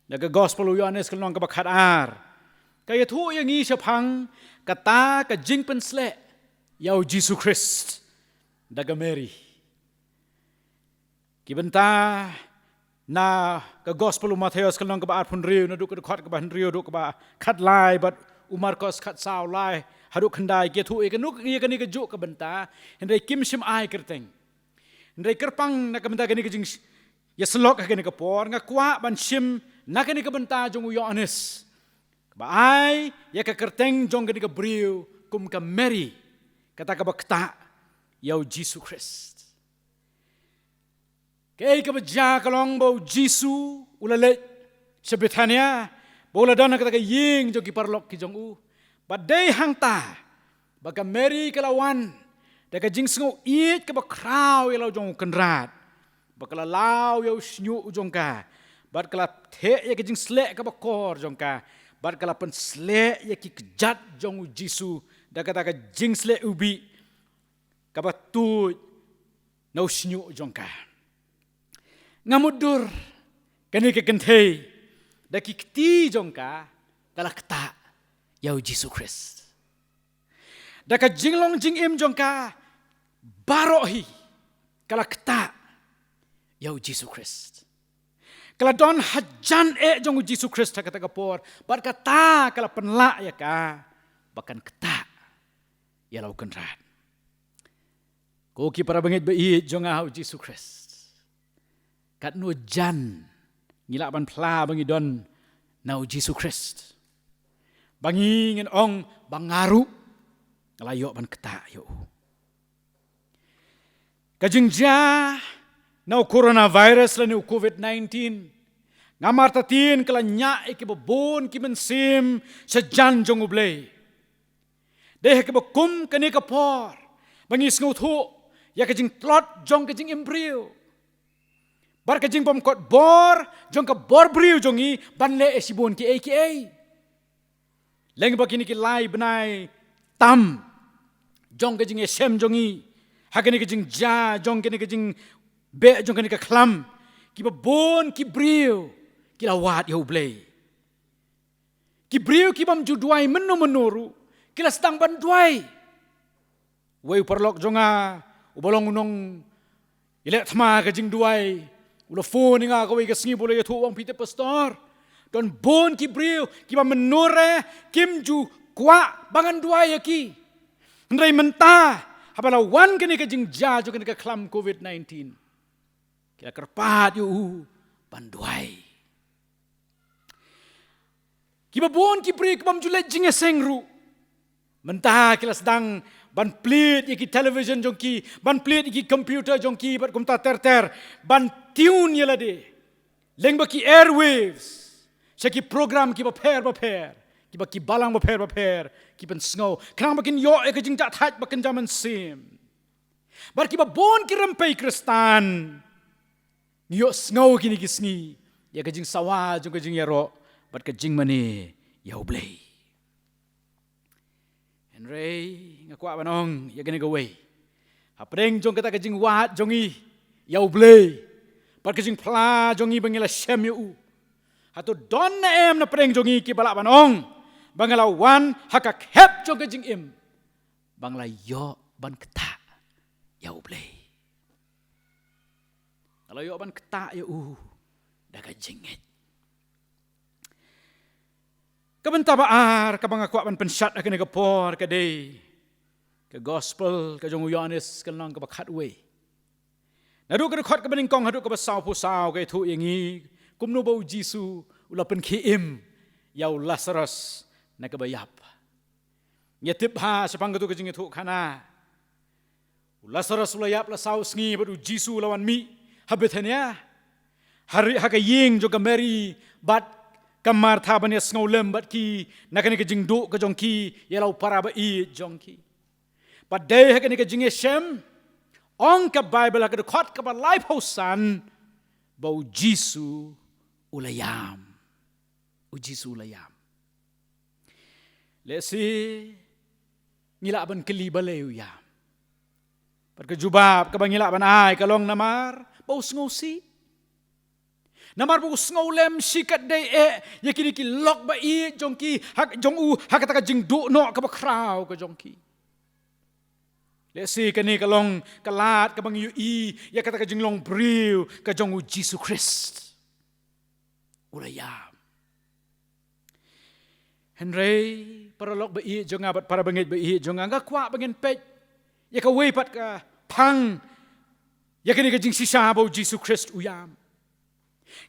na ka Gospel u Ïoannis ka lynnong kaba khatar, ka ïathuh ïa ngi shaphang kata ka jingpynsleh ïa U Jisu Khrist da ka Mary. Ki bynta na ka Gospel u Mathaios ka lynnong kaba arphew hynriew, naduh ka dkhot kaba hynriew haduh kaba khatlai, bad u Markos khatsaw, lai haduh khyndai, ki ïathuh ïa kano, ïa kane kajuh ka bynta, hynrei kim shym ai kyrteng. Hynrei kyrpang na ka bynta kane ka jingïasyllok ha kane ka por, nga kwah ban shim na kane ka bynta jong u Ïoannis, kaba ai ïa ka kyrteng jong kane ka briew kum ka Mary, kata kaba ktah ïa U Jisu Khrist. Kaei kaba jia ka long ba U Jisu u la leit sha Bethania, ba u la don ha kata ka ïing jong ki paralok ki jong u. Bad dei hangta ba ka Mary ka la wan da ka jingsngew ïeit kaba khraw ïa la u jong u Kynrad, ba ka la law ïa u shñiuh u jong ka, bad ka la theh ïa ka jingsleh kaba kor jong ka, bad ka la pynsleh ïa ki kjat jong U Jisu da kata ka jingsleh ubih kaba tuid na u shñiuh jong ka. Nga mutdur, kane ka kynthei da ki kti jong ka, ka la ktah ïa U Jisu Khrist. Da ka jinglong jingim jong ka baroh hi, ka la ktah ïa U Jisu Khrist. Ka la don hajan eh jong U Jisu Khrist ha kata ka por, bad kata ka la pynlah ïa ka ba kan ktah ïa la u Kynrad. Ko ki para bangeit ba ïeit jong nga ha U Jisu Khrist, katno jan ngi lah ban phla ba ngi don na U Jisu Khrist, ba ngi ngin ong ba nga ruh nga la ïoh ban ktah ïa u. Ka jingjia na u coronavirus lane u covid nineteen, nga martatien ka la ñiah ïa kiba bun ki mynsiem sha jan jong U Blei. Dei ha kaba kum kane ka por ba ngi sngewthuh ïa ka jingtlot jong ka jingim briew, bad ka jingbymkot bor jong ka bor briew jong ngi ban leh ïa shibun kiei kiei. Lyngba kine ki lai bnai tam jong ka jingïashem jong ngi ha kane ka jingjia jong kane ka jingbeh jong kane ka khlam, kiba bun ki briew ki la wad ïa U Blei. Ki briew ki bym ju duwai mynno mynno ruh, ki la sdang ban duwai. Wei u paralok jong nga uba long u nong ïaleh thma ka jingduwai, u la phone ïa nga kawei ka sngi ba u la ïathuh, u ong, Peter Pastor, don bun ki briew kiba mynno re kim ju kwah ba ngan duwai ïa ki. Hynrei mynta haba la wan kane ka jingjia jong kane ka khlam covid nineteen, ki la kyrpad ïa u ban duwai. Kiba bun ki briew ki bym ju leit jingïaseng ruh, mynta ki la sdang ban plied ïa ki television jong ki, ban plied ïa ki computer jong ki, bad kumta ter ter, ban tune ïa lade lyngba ki airwaves sha ki program kiba pher ba pher, kiba ki balang ba pher ba pher ki pynsngew, khnang ba kin ïoh ïa ka jingjahthait ba kynja mynsiem. Bad kiba bun ki rympei Khristan ngi ïohsngew kine ki sngi ïa ka jingsawa jong ka jingïaroh bad ka jingmane ïa U Blei. Hynrei nga kwah ban ong ïa kane kawei, hapdeng jong kata ka jingwad jong ngi ïa U Blei bad ka jingphla jong ngi ba ngi la shem ïa u, hato don ne em na pdeng jong ngi kiba lah ban ong ba nga la wan ha ka khep jong ka jingim ba nga la ïoh ban ktah ïa U Blei? Nga la ïoh ban ktah ïa u da ka jingngeit. Ka bynta ba ar kaba nga kwah ban pynshad ha kane ka por ka dei ka gospel ka jong u Ïoannis ka lynnong kaba khatwei, naduh ka dkhot kaba nyngkong haduh kaba sawphew saw, ka ïathuh ïa ngi kumno ba u Jisu u la pynkhie im ïa u Lasarus na kaba ïap. Ngi tip ha shaphang katu ka jingïathuhkhana, u Lasarus u la ïap la saw sngi bad u Jisu u la wan mih ha Bethania, ha ri-, ha ka ïing jong ka Mary bad ka Martha, ban ïa sngewlem bad ki na kane ka jingduh ka jong ki ïa la u para ba ïeit jong ki. Bad dei ha kane ka jingïashem, ong ka Baibl ha ka dkhot kaba laiphew san ba u Jisu u la ïam. U Jisu u la ïam. Lehse ngi lah ban kylli balei u ïam. Bad ka jubab kaba ngi lah ban ai ka long namar ba u sngewsih. Namar ba u sngewlem shi katdei eh ïa kine ki lok ba ïeit jong ki, ha, jong u, ha kata ka jingduh noh kaba khraw ka jong ki. Lehse kane ka long ka lad kaba ngi ïohi ïa kata ka jinglong briew ka jong u Jisu Khrist. U la ïam. Hynrei paralok ba ïeit jong nga bad para bangeit ba ïeit jong nga, nga kwah ba ngin peit ïa kawei pat ka phang ïa kane ka jingshisha ba u Jisu Khrist u ïam.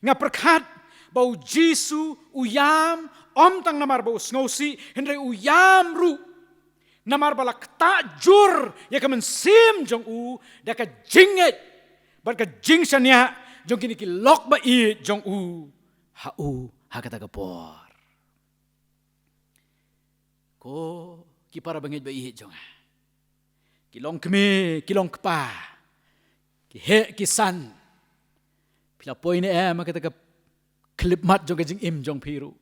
Nga pyrkhat ba u Jisu u ïam ym tang namar ba u sngewsih, hynrei u ïam ruh namar ba la ktah jur ïa ka mynsiem jong u da ka jingngeit bad ka jingshaniah jong kine ki lok ba ïeit jong u ha u ha kata ka por. Ko ki para bangeit ba ïeit jong nga, ki long kmie, ki long kpa, ki heh ki san, phi la poi ne em ha kata ka khyllipmat jong ka jingim jong phi ruh?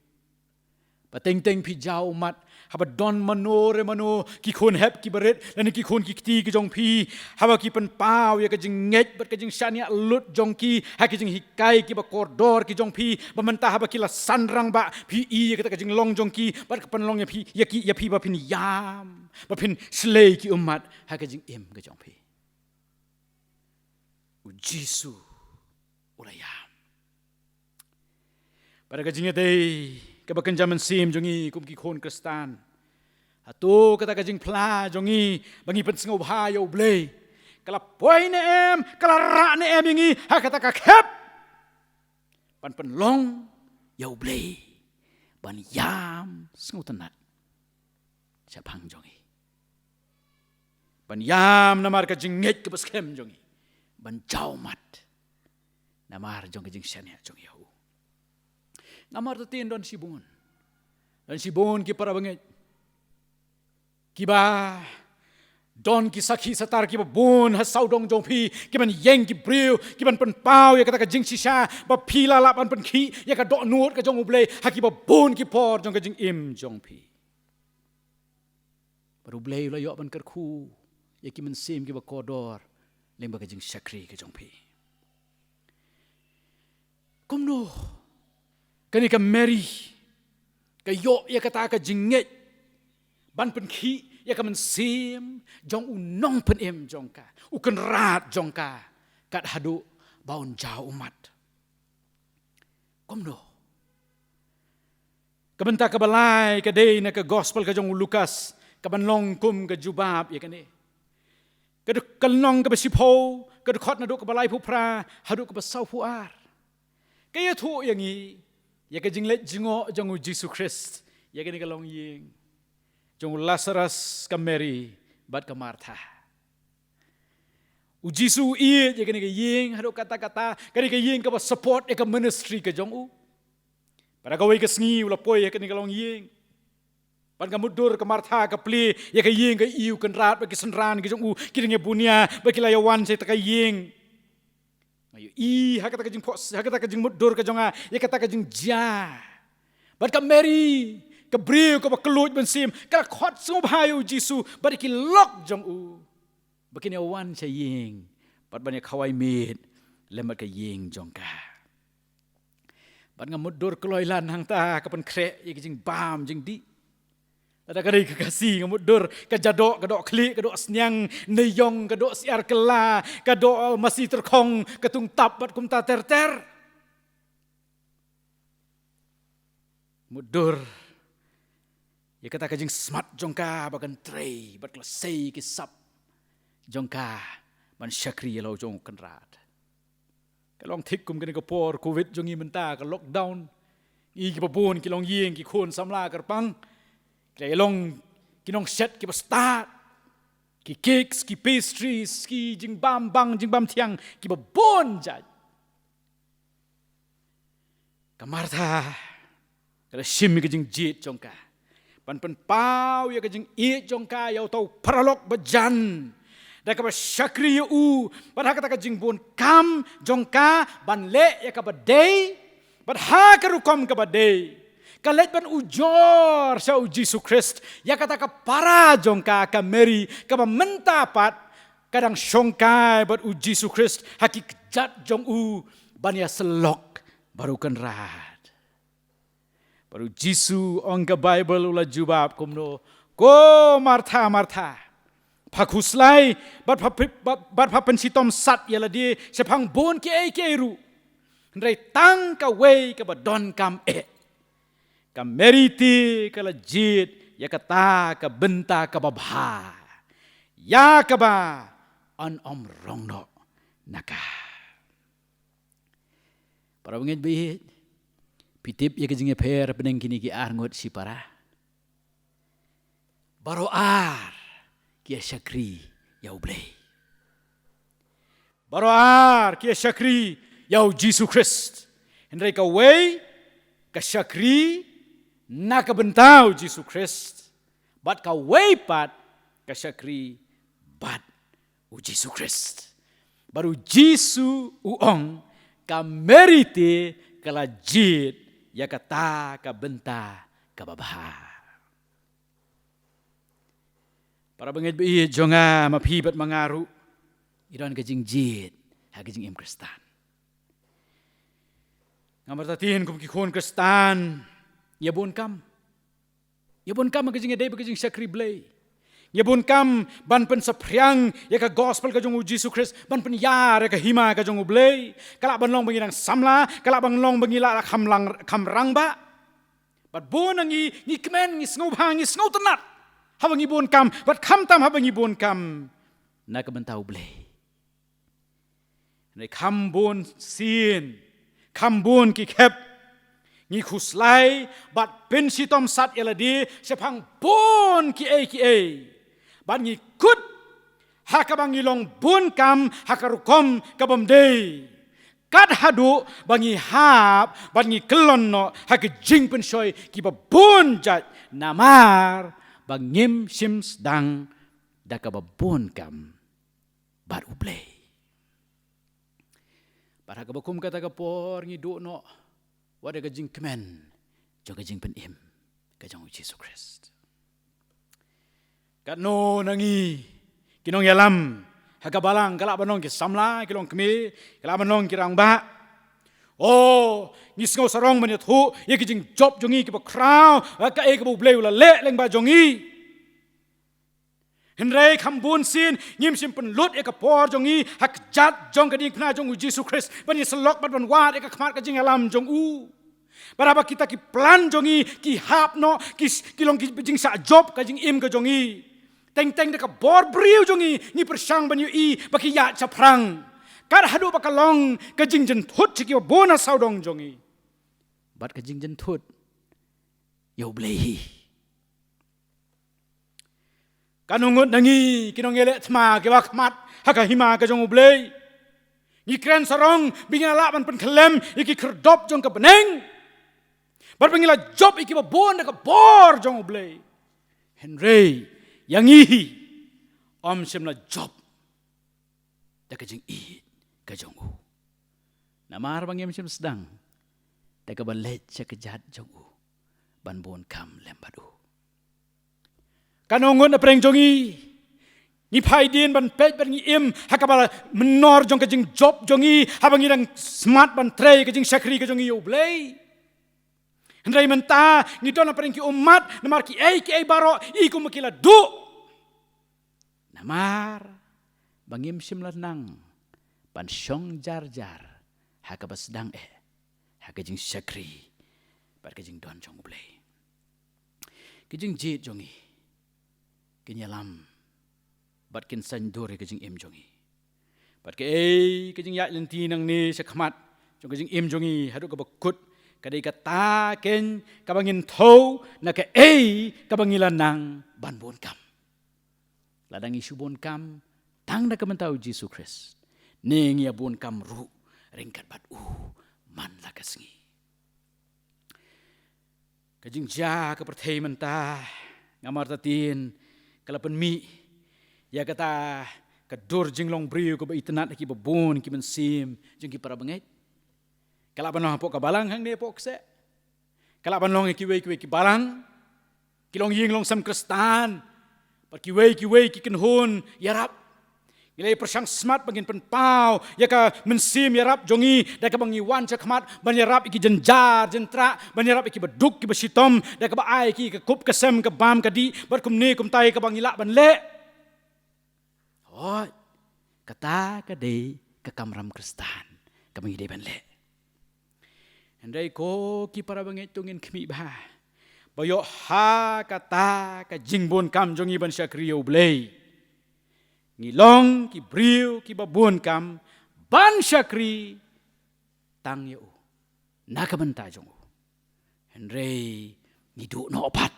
Ba teng teng phi jaw ummat haba don mano re mano ki khun hep ki barit lane ki khun ki kti ki jong phi, haba ki pynpaw ïa ka jingngeit bad ka jingshaniah lut jong ki ha ki jinghikai kiba kordor ki jong phi, ba mynta haba ki la san rangbah phi i ïa kata ka jinglong jong ki bad ka pynlong ïa phi, ïa ki, ïa phi ba phin ïam, ba phin shlei ki ummat ha ka jingim ka jong phi. U Jisu u la ïam. Bad ka jingïadei kaba kynja mynsiem jong ngi kum ki khun Khristan, hato kata ka jingphla jong ngi ba ngi pynsngewbha ïa U Blei ka la poi ne em, ka la rah ne em ïa ngi ha kata ka khep ban pynlong ïa U Blei ban ïam sngewtynnat shaphang jong ngi, ban ïam namar ka jingngeit kaba skhem jong ngi, ban jaw ummat namar jong ka jingshaniah jong ngi ha u? Namar to tin don shibun, don shibun ki para bangeit kiba don ki sakhi satar kiba bun ha sawdong jong phi, kiban ïeng ki briew, kiban pynpaw ïa kata ka jingshisha ba phi la lah ban pynkhih ïa ka dohnud ka jong U Blei ha kiba bun ki por jong ka jingim jong phi. Bad U Blei u la ïoh ban kyrkhu ïa ki mynsiem kiba kordor lyngba ka jingshakri ka jong phi. Kumno kane ka Mary ka ïoh ïa kata ka jingngeit ban pynkhih ïa ka mynsiem jong u nongpynim jong ka, u kynrad jong ka, kat haduh ba un jaw ummat? Kumno? Ka bynta kaba lai ka dei na ka gospel ka jong u Lukas, kaban long kum ka jubab ïa kane. Ka dkhot, ka lynnong kaba shiphew, ka dkhot naduh kaba laiphew phra haduh kaba sawphew ar, ka ïathuh ïa ngi ïa ka jingleit jngoh jong u Jisu Khrist ïa kane ka longïing jong u Lasarus, ka Mary bad ka Martha. U Jisu u ïeit ïa kane ka ïing haduh katta katta, kane ka ïing kaba support ïa ka ministry ka jong u. Bad ha kawei ka sngi u la poi ha kane ka longïing. Bad nga mutdur ka Martha ka plie ïa ka ïing, ka ïohi u kynrad bad ki synran ki jong u ki dang ïa bunia bad ki la ïa wan sha kata ka ïing. Nga ïohi ha kata ka jingphohsniew, ha kata ka jingmutdur ka jong nga ïa kata ka jingjia. Bad ka Mary, ka briew kaba kylluid mynsiem, ka la khot sngewbha ïa u Jisu bad ïa ki lok jong u ba kin ïa wan sha ïing bad ban ïa khawai miet lem bad ka ïing jong ka. Bad nga mutdur kloi lan hangta ka pynkhreh ïa ka jingbam jingdih. Lada ka dei ka Khasi nga mutdur ka jadoh, ka dohkhlieh, ka dohsniang, neiong, ka dohsyiar kylla, ka doh, eh, masi tyrkhong, ka tungtap bad kumta ter ter. Mutdur ïa kata ka jingsmat jong ka ba kan trei bad ka la sei ki sap jong ka ban shakri ïa la u jong u Kynrad. Ka long thik kum kane ka por covid jong ngi mynta, ka lockdown. Ngi kiba bun ki long ïing, ki khun samla kyrpang, ki la long ki nongshet kiba stad, ki cakes, ki pastries, ki jingbam bang jingbam thiang kiba bun jait. Ka Martha ka la shim ïa ka jingjied jong ka ban pynpaw ïa ka jingïeit jong ka ïa uta u paralok bajan da kaba shakri ïa u, bad ha kata ka jingbun kam jong ka ban leh ïa kaba dei, bad ha ka rukom kaba dei, ka leit ban ujor sha u Jisu Khrist ïa kata ka para jong ka, ka Mary, kaba mynta pat ka dang shongkai bad u Jisu Khrist ha ki kjat jong u ban ïasyllok bad u Kynrad. Bad u Jisu, ong ka Baibl, u la jubab kumno: "Ko Martha, Martha, pha khuslai bad pha, bad, bad pha pynshitom sat ïa lade shaphang bun kiei kiei ruh. Hynrei tang kawei kaba donkam eh. Ka Mary te ka la jied ïa kata ka bynta kaba bha, ïa kaba yn ym rong noh na ka." Para bangeit ba ïeit, phi tip ïa ka jingïapher hapdeng kine ki ar ngut shipara? Baroh ar ki ïa shakri ïa U Blei. Baroh ar ki ïa shakri ïa u Jisu Khrist. Hynrei kawei ka shakri na ka bynta u Jisu Khrist, bad kawei pat ka shakri bad u Jisu Khrist. Bad u Jisu u ong, ka Mary te ka la jied ïa kata ka bynta kaba bha. Para bangeit ba ïeit jong nga, ma phi bad ma nga ruh ngi don ka jingjied ha ka jingim Khristan. Nga martatien kum ki khun Khristan, ïa bun kam. Ïa bun kam ha ka jingïadei bad ka jingshakri Blei. Ïa bun kam ban pynsaphriang ïa ka gospel ka jong u Jisu Khrist, ban pynïar ïa ka hima ka jong U Blei. Ka lah ban long ba ngi dang samla, ka lah ban long ba ngi lah, lah kham lang, kham rangbah. Bad bun na ngi, ngi kmen, ngi sngewbha, ngi sngewtynnat haba ngi bun kam, bad khamtam haba ngi bun kam na ka bynta U Blei. Hynrei kham bun sien, kham bun ki khep, ngi khuslai bad pynshitom sat ïa lade shaphang bun kiei kiei. Bad ngi kut ha kaba ngi long bun kam ha ka rukom ka bym dei, kat haduh ba ngi hap bad ngi kyllon noh ha ki jingpynshoi kiba bun jait, namar ba ngim shym sdang da kaba bun kam bad U Blei. Bad ha kaba kum kata ka por ngi duh noh wat da ka jingkmen jong ka jingpynim ka jong u Jisu Khrist. Katno na ngi ki nongïalam ha ka balang, ka lah ban long ki samla, ki longkmie, ka lah ban long ki rangbah. O, ngi sngew sarong ban ïathuh ïa ki jingjop jong ngi kiba khraw, ha kaei kaba U Blei u la leh lyngba jong ngi. Hynrei kham bun sien ngim shym pynlut ïa ka por jong ngi ha kjat jong ka diengphna jong u Jisu Khrist, ban ïasyllok bad ban wad ïa ka khmat ka jingïalam jong u. Bad haba kita ki plan jong ngi ki hap noh, ki, ki long ki jingshah jop ka jingim ka jong ngi, teng teng da ka bor briew jong ngi, ngi pyrshang ban ïohi ba ki ïaid shaphrang, kat haduh ba ka long ka jingjynthut sha kiba bun ha sawdong jong ngi, bad ka jingjynthut ïa U Blei hi. Katno ngut na ngi ki nongïaleh thma kiba khmat ha ka hima ka jong U Blei, ngi kren sarong ba ngin lah ban pynkhyllem ïa ki khyrdop jong ka bneng, bad ba ngin la jop ïa kiba bun da ka bor jong U Blei. Hynrei ïa ngi hi, ym shym la jop da ka jingïeit ka jong u, namar ba ngim shym sdang da kaba leit sha kjat jong u ban bun kam lem bad u. Katno ngut na pdeng jong ngi, ngi phai dien ban peit bad ngi im ha kaba mynnor jong ka jingjop jong ngi, haba ngi dang smat ban trei ka jingshakri ka jong ngi ïa U Blei. Hynrei mynta ngi don na pdeng ki ummat, namar kiei kiei baroh i kum ki la duh, namar ba ngim shym la nang ban shong jar jar ha kaba sdang eh ha ka jingshakri bad ka jingdon jong U Blei. Ki jingjied jong ngi kin ïalam bad kin saiñdur ïa ka jingim jong ngi. Bad kaei ka jingïaid lynti nangne sha khmat jong ka jingim jong ngi haduh kaba kut ka dei kata keiñ kaba ngin thew na kaei kaba ngi la nang ban bun kam. Lada ngi shu bun kam tang na ka bynta u Jisu Khrist, ne ngi ïa bun kam ruh ryngkat bad u man la ka sngi. Ka jingjia ka pyrthei mynta, nga martatien, ka la pynmih ïa kata ka dur jinglong briew kaba itynnad ha kiba bun ki mynsiem jong ki para bangeit. Ka lah ban long hapoh ka balang hangne hapoh kseh. Ka lah ban long ha kiwei kiwei ki balang, ki longïing longsem Khristan, bad kiwei kiwei ki kynhun ïarap. Ngi la pyrshang smat ba ngin pynpaw ïa ka mynsiem ïarap jong ngi da kaba ngi wan sha khmat ban ïarap ïa ki jynjar jyntrah, ban ïarap ïa kiba duk kiba shitom, da kaba ai ki ka kup ka sem, ka bam ka dih, bad kumne kumta ïa kaba ngi lah ban leh. Hooid, kata ka dei ka kamram Khristan kaba ngi dei ban leh. Hynrei ko ki para bangeit, to ngin khmih bha ba ïoh ha kata ka jingbun kam jong ngi ban shakri ïa u Blei, ngi long ki briew kiba bun kam ban shakri tang ïa u na ka bynta jong u. Hynrei ngi duh noh pat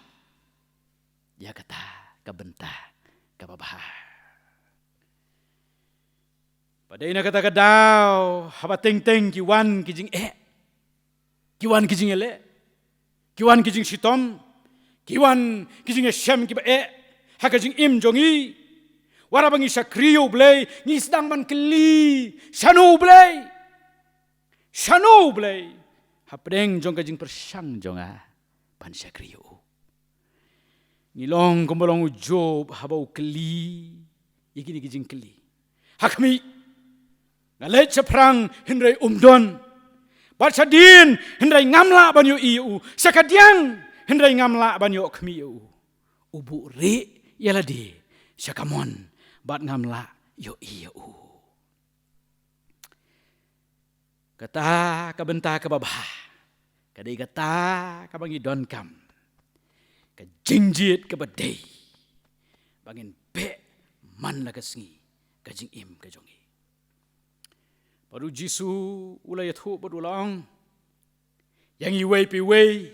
ïa kata ka bynta kaba bha. Ba dei na kata ka daw haba teng teng ki wan ki jingeh, ki wan ki jingïaleh, ki wan ki jingshitom, ki wan ki jingïashem kiba eh ha ka jingim jong ngi. Wat haba ngi shakri ïa u Blei ngi sdang ban kylli, shano u Blei? Shano u Blei? Hapdeng jong ka jingpyrshang jong nga ban shakri ïa u. Ngi long kumba long u Job haba u kylli ïa kine ki jingkylli. Ha khmih, nga leit shaphrang hynrei um don. Bad shadien hynrei ngam lah ban ïohi ïa u. Sha kadiang hynrei ngam lah ban ïoh khmih ïa u. U buhrieh ïa lade sha kamon bad ngam lah ïohi ïa u. Kata ka bynta kaba bha ka dei kata kaba ngi donkam, ka jingjied kaba dei ba ngin beh man la ka sngi ka jingim ka jong ngi. Bad u Jisu u la ïathuh bad u la ong ïa ngi iwei pa iwei,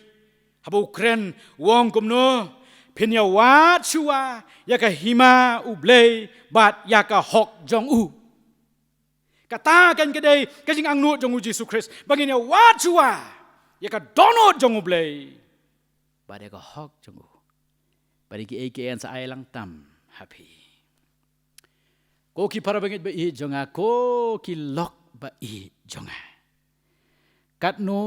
haba u kren u ong kumno? Phin ïawad shuwa ïa ka hima u Blei bad ïa ka hok jong u. Kata kan ka dei ka jingangnud jong u Jisu Khrist, ba ngin ïawad shuwa ïa ka dohnud jong u Blei bad ïa ka hok jong u. Bad ïa kiei kiei yn sa ai lang tam ha phi. Ko ki para bangeit ba ïeit jong nga, ko ki lok ba ïeit jong nga, katno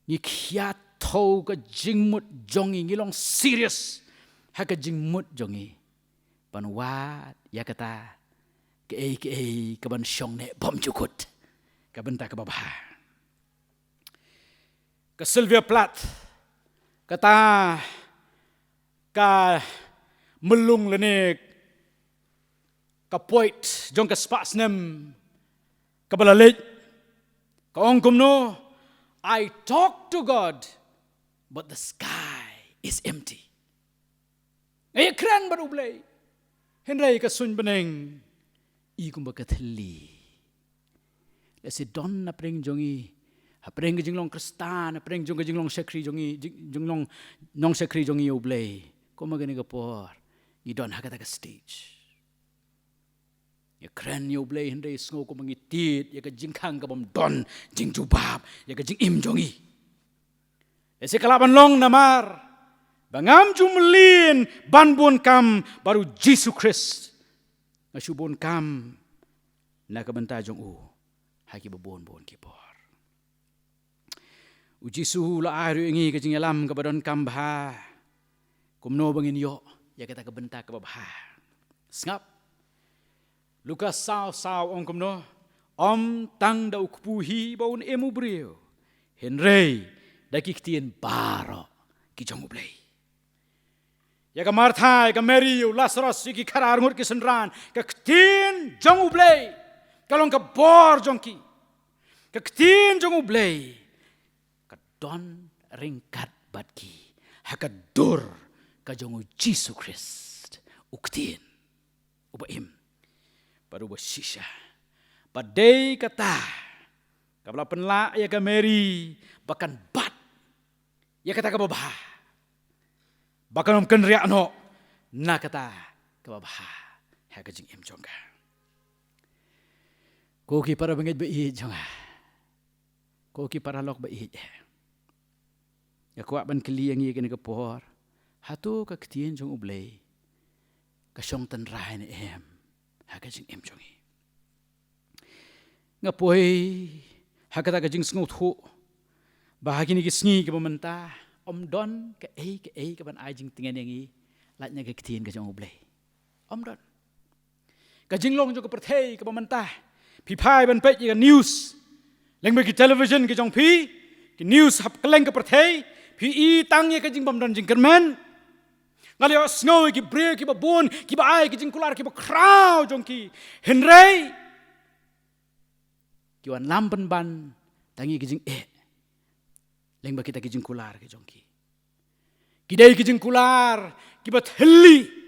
ngi khia thew ka jingmut jong ngi, ngi long serious ha ka jingmut jong ngi ban wad ïa kata kaei kaei kaban shong ne bymjukut, ka bynta kaba bha. Ka Sylvia Plath, kata ka myllung lane ka poet jong ka spah snem kaba la leit, ka ong kumno? "I talk to God, but the sky is empty." Nga ïakren bad u Blei, hynrei ka suiñ bneng i kumba ka thylli. Lehse don hapdeng jong ngi, hapdeng ka jinglong Khristan, hapdeng jong ka jinglong shakri jong ngi, jing-, jinglong nongshakri jong ngi ïa u Blei, kumba kane ka por ngi don ha kata ka stage. Ïakren ïa u Blei hynrei sngew kumba ngi tied ïa ka jingkhang kabym don jingjubab ïa ka jingim jong ngi. Lehse ka lah ban long namar ba ngam ju mlien ban bun kam bad u Jisu Khrist. Nga shu bun kam na ka bynta jong u ha kiba bun bun ki por. U Jisu u la ai ruh ïa ngi ka jingïalam kaba donkam bha kumno ba ngin ïoh ïa kata ka bynta kaba bha. Sngap, Lukas saw saw ong kumno? Ym tang da u kpu hi ba un im u briew, hynrei da ki ktien baroh ki jong u Blei. Ïa ka Martha, ïa ka Mary, ïa u Lasaros, ïa ki khadar ngut ki synran, ka ktien jong u Blei ka long ka bor jong ki. Ka ktien jong u Blei ka don ryngkat bad ki ha ka dur ka jong u Jisu Khrist, u ktien uba im bad uba shisha. Bad dei kata kaba la pynlah ïa ka Mary ba kan bat ïa kata kaba bha, ba kan ym kynriah noh na kata kaba bha ha ka jingim jong ka. Ko ki para bangeit ba ïeit jong nga, ko ki paralok ba ïeit, nga kwah ban kylli ïa ngi ha kane ka por, hato ka ktien jong U Blei ka shong tynrai ne em ha ka jingim jong ngi? Nga poi ha kata ka jingsngewthuh ba ha kine ki sngi kiba mynta ym don kaei kaei kaban ai jingtngen ïa ngi lait na ka ktien ka jong U Blei. Ym don. Ka jinglong jong ka pyrthei kaba mynta, phi phai ban peit ïa ka news lyngba ki television ki jong phi, ki news hapdeng ka pyrthei, phi i tang ïa ka jingbymdon jingkyrmen. Nga la ïohsngew ïa ki briew kiba bun kiba ai ki jingkular kiba khraw jong ki, hynrei ki wan lam pynban tang ïa ki jingeh lyngba kita ki jingkular ki jong ki. Ki dei ki jingkular kiba thylli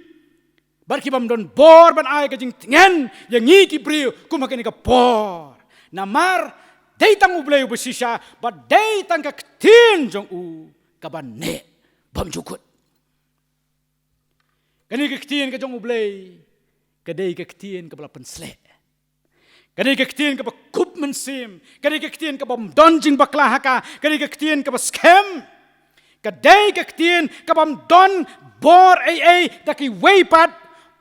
bad kibym don bor ban ai ka jingtngen ïa ngi ki briew kum ha kane ka por. Namar dei tang U Blei uba shisha bad dei tang ka ktien jong u kaba neh bymjukut. Kane ka ktien ka jong U Blei ka dei ka ktien kaba la pynsleh. Ka dei ka ktien kaba kup mynsiem, ka dei ka ktien kaba ym don jingbakla ha ka, ka dei ka ktien kaba skhem. Ka dei ka ktien kaba ym don bor ei ei da kiwei pat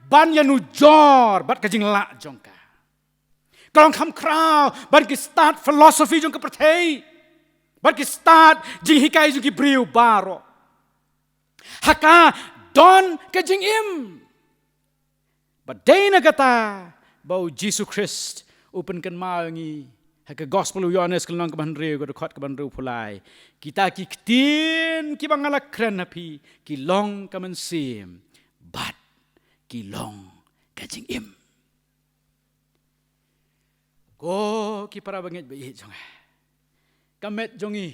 ban ïanujor bad ka jinglah jong ka. Ka long kham khraw ban ki stad philosophy jong ka pyrthei, ban ki stad jinghikai jong ki briew baroh. Ha ka don ka jingim. Bad dei na kata ba u Jisu Khrist u pynkynmaw ïa ngi ha ka Gospel u Ïoannis ka lynnong kaba hynriew, ka dkhot kaba hynriewphew lai, kita ki ktien kiba nga la kren ha phi ki long ka mynsiem bad ki long ka jingim. Ko ki para bangeit ba ïeit jong nga, ka met jong ngi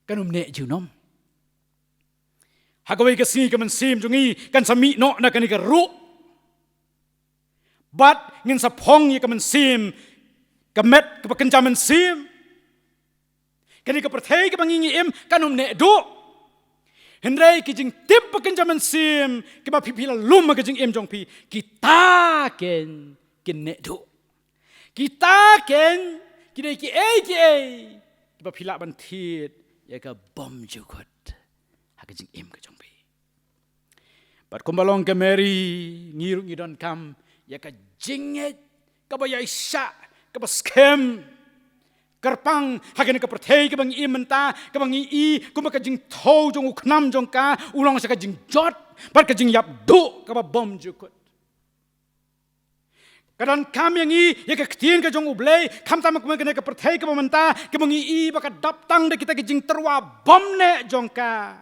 kan ym neh junom. Ha kawei ka sngi ka mynsiem jong ngi kan sa mih noh na kane ka ruh. Bad ngin sa phong ïa ka mynsiem, ka met kaba kynja mynsiem. Kane ka pyrthei kaba ngi ngi im kan ym neh duh. Hynrei ki jingtip ba kynja mynsiem kiba phi phi la lum ha ka jingim jong phi, kita ken kin neh duh. Kita ken ki dei kiei kiei kiba phi lah ban thied ïa ka bymjukut ha ka jingim ka jong phi. Bad kumba long ka Mary, ngi ruh ngi donkam ïa ka jingngeit kaba ïaishah, kaba skhem, kyrpang ha kane ka pyrthei kaba ngi im mynta, kaba ngi i kumba ka jingthew jong u khnam jong ka u long sa ka jingjot bad ka jingïap duh kaba bymjukut. Ka donkam ïa ngi ïa ka ktien ka jong U Blei, khamtam kumba kane ka pyrthei kaba mynta kaba ngi i ba ka dap tang da kita ki jingtyrwa bymneh jong ka,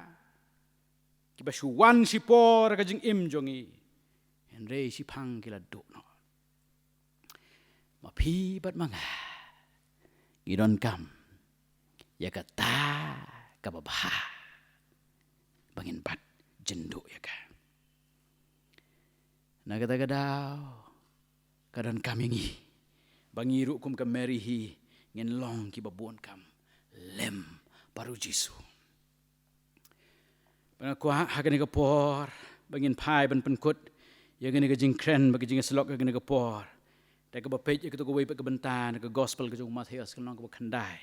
kiba shu wan shipor ha ka jingim jong ngi, hynrei shiphang ki la duh noh. Ma phi bad ma nga ngi donkam ïa kata kaba bha ba ngin bat jynduh ïa ka. Na kata ka daw ka donkam ïa ngi ba ngi ruh kum ka Mary hi ngin long kiba bun kam lem bad u Jisu. Ba nga kwah ha kane ka por ba ngin phai ban pynkut ïa kane ka jingkren bad ka jingïasyllok ha kane ka por, da kaba peit ïa kato kawei pat ka bynta na ka Gospel ka jong u Mathaios ka lynnong kaba khyndai,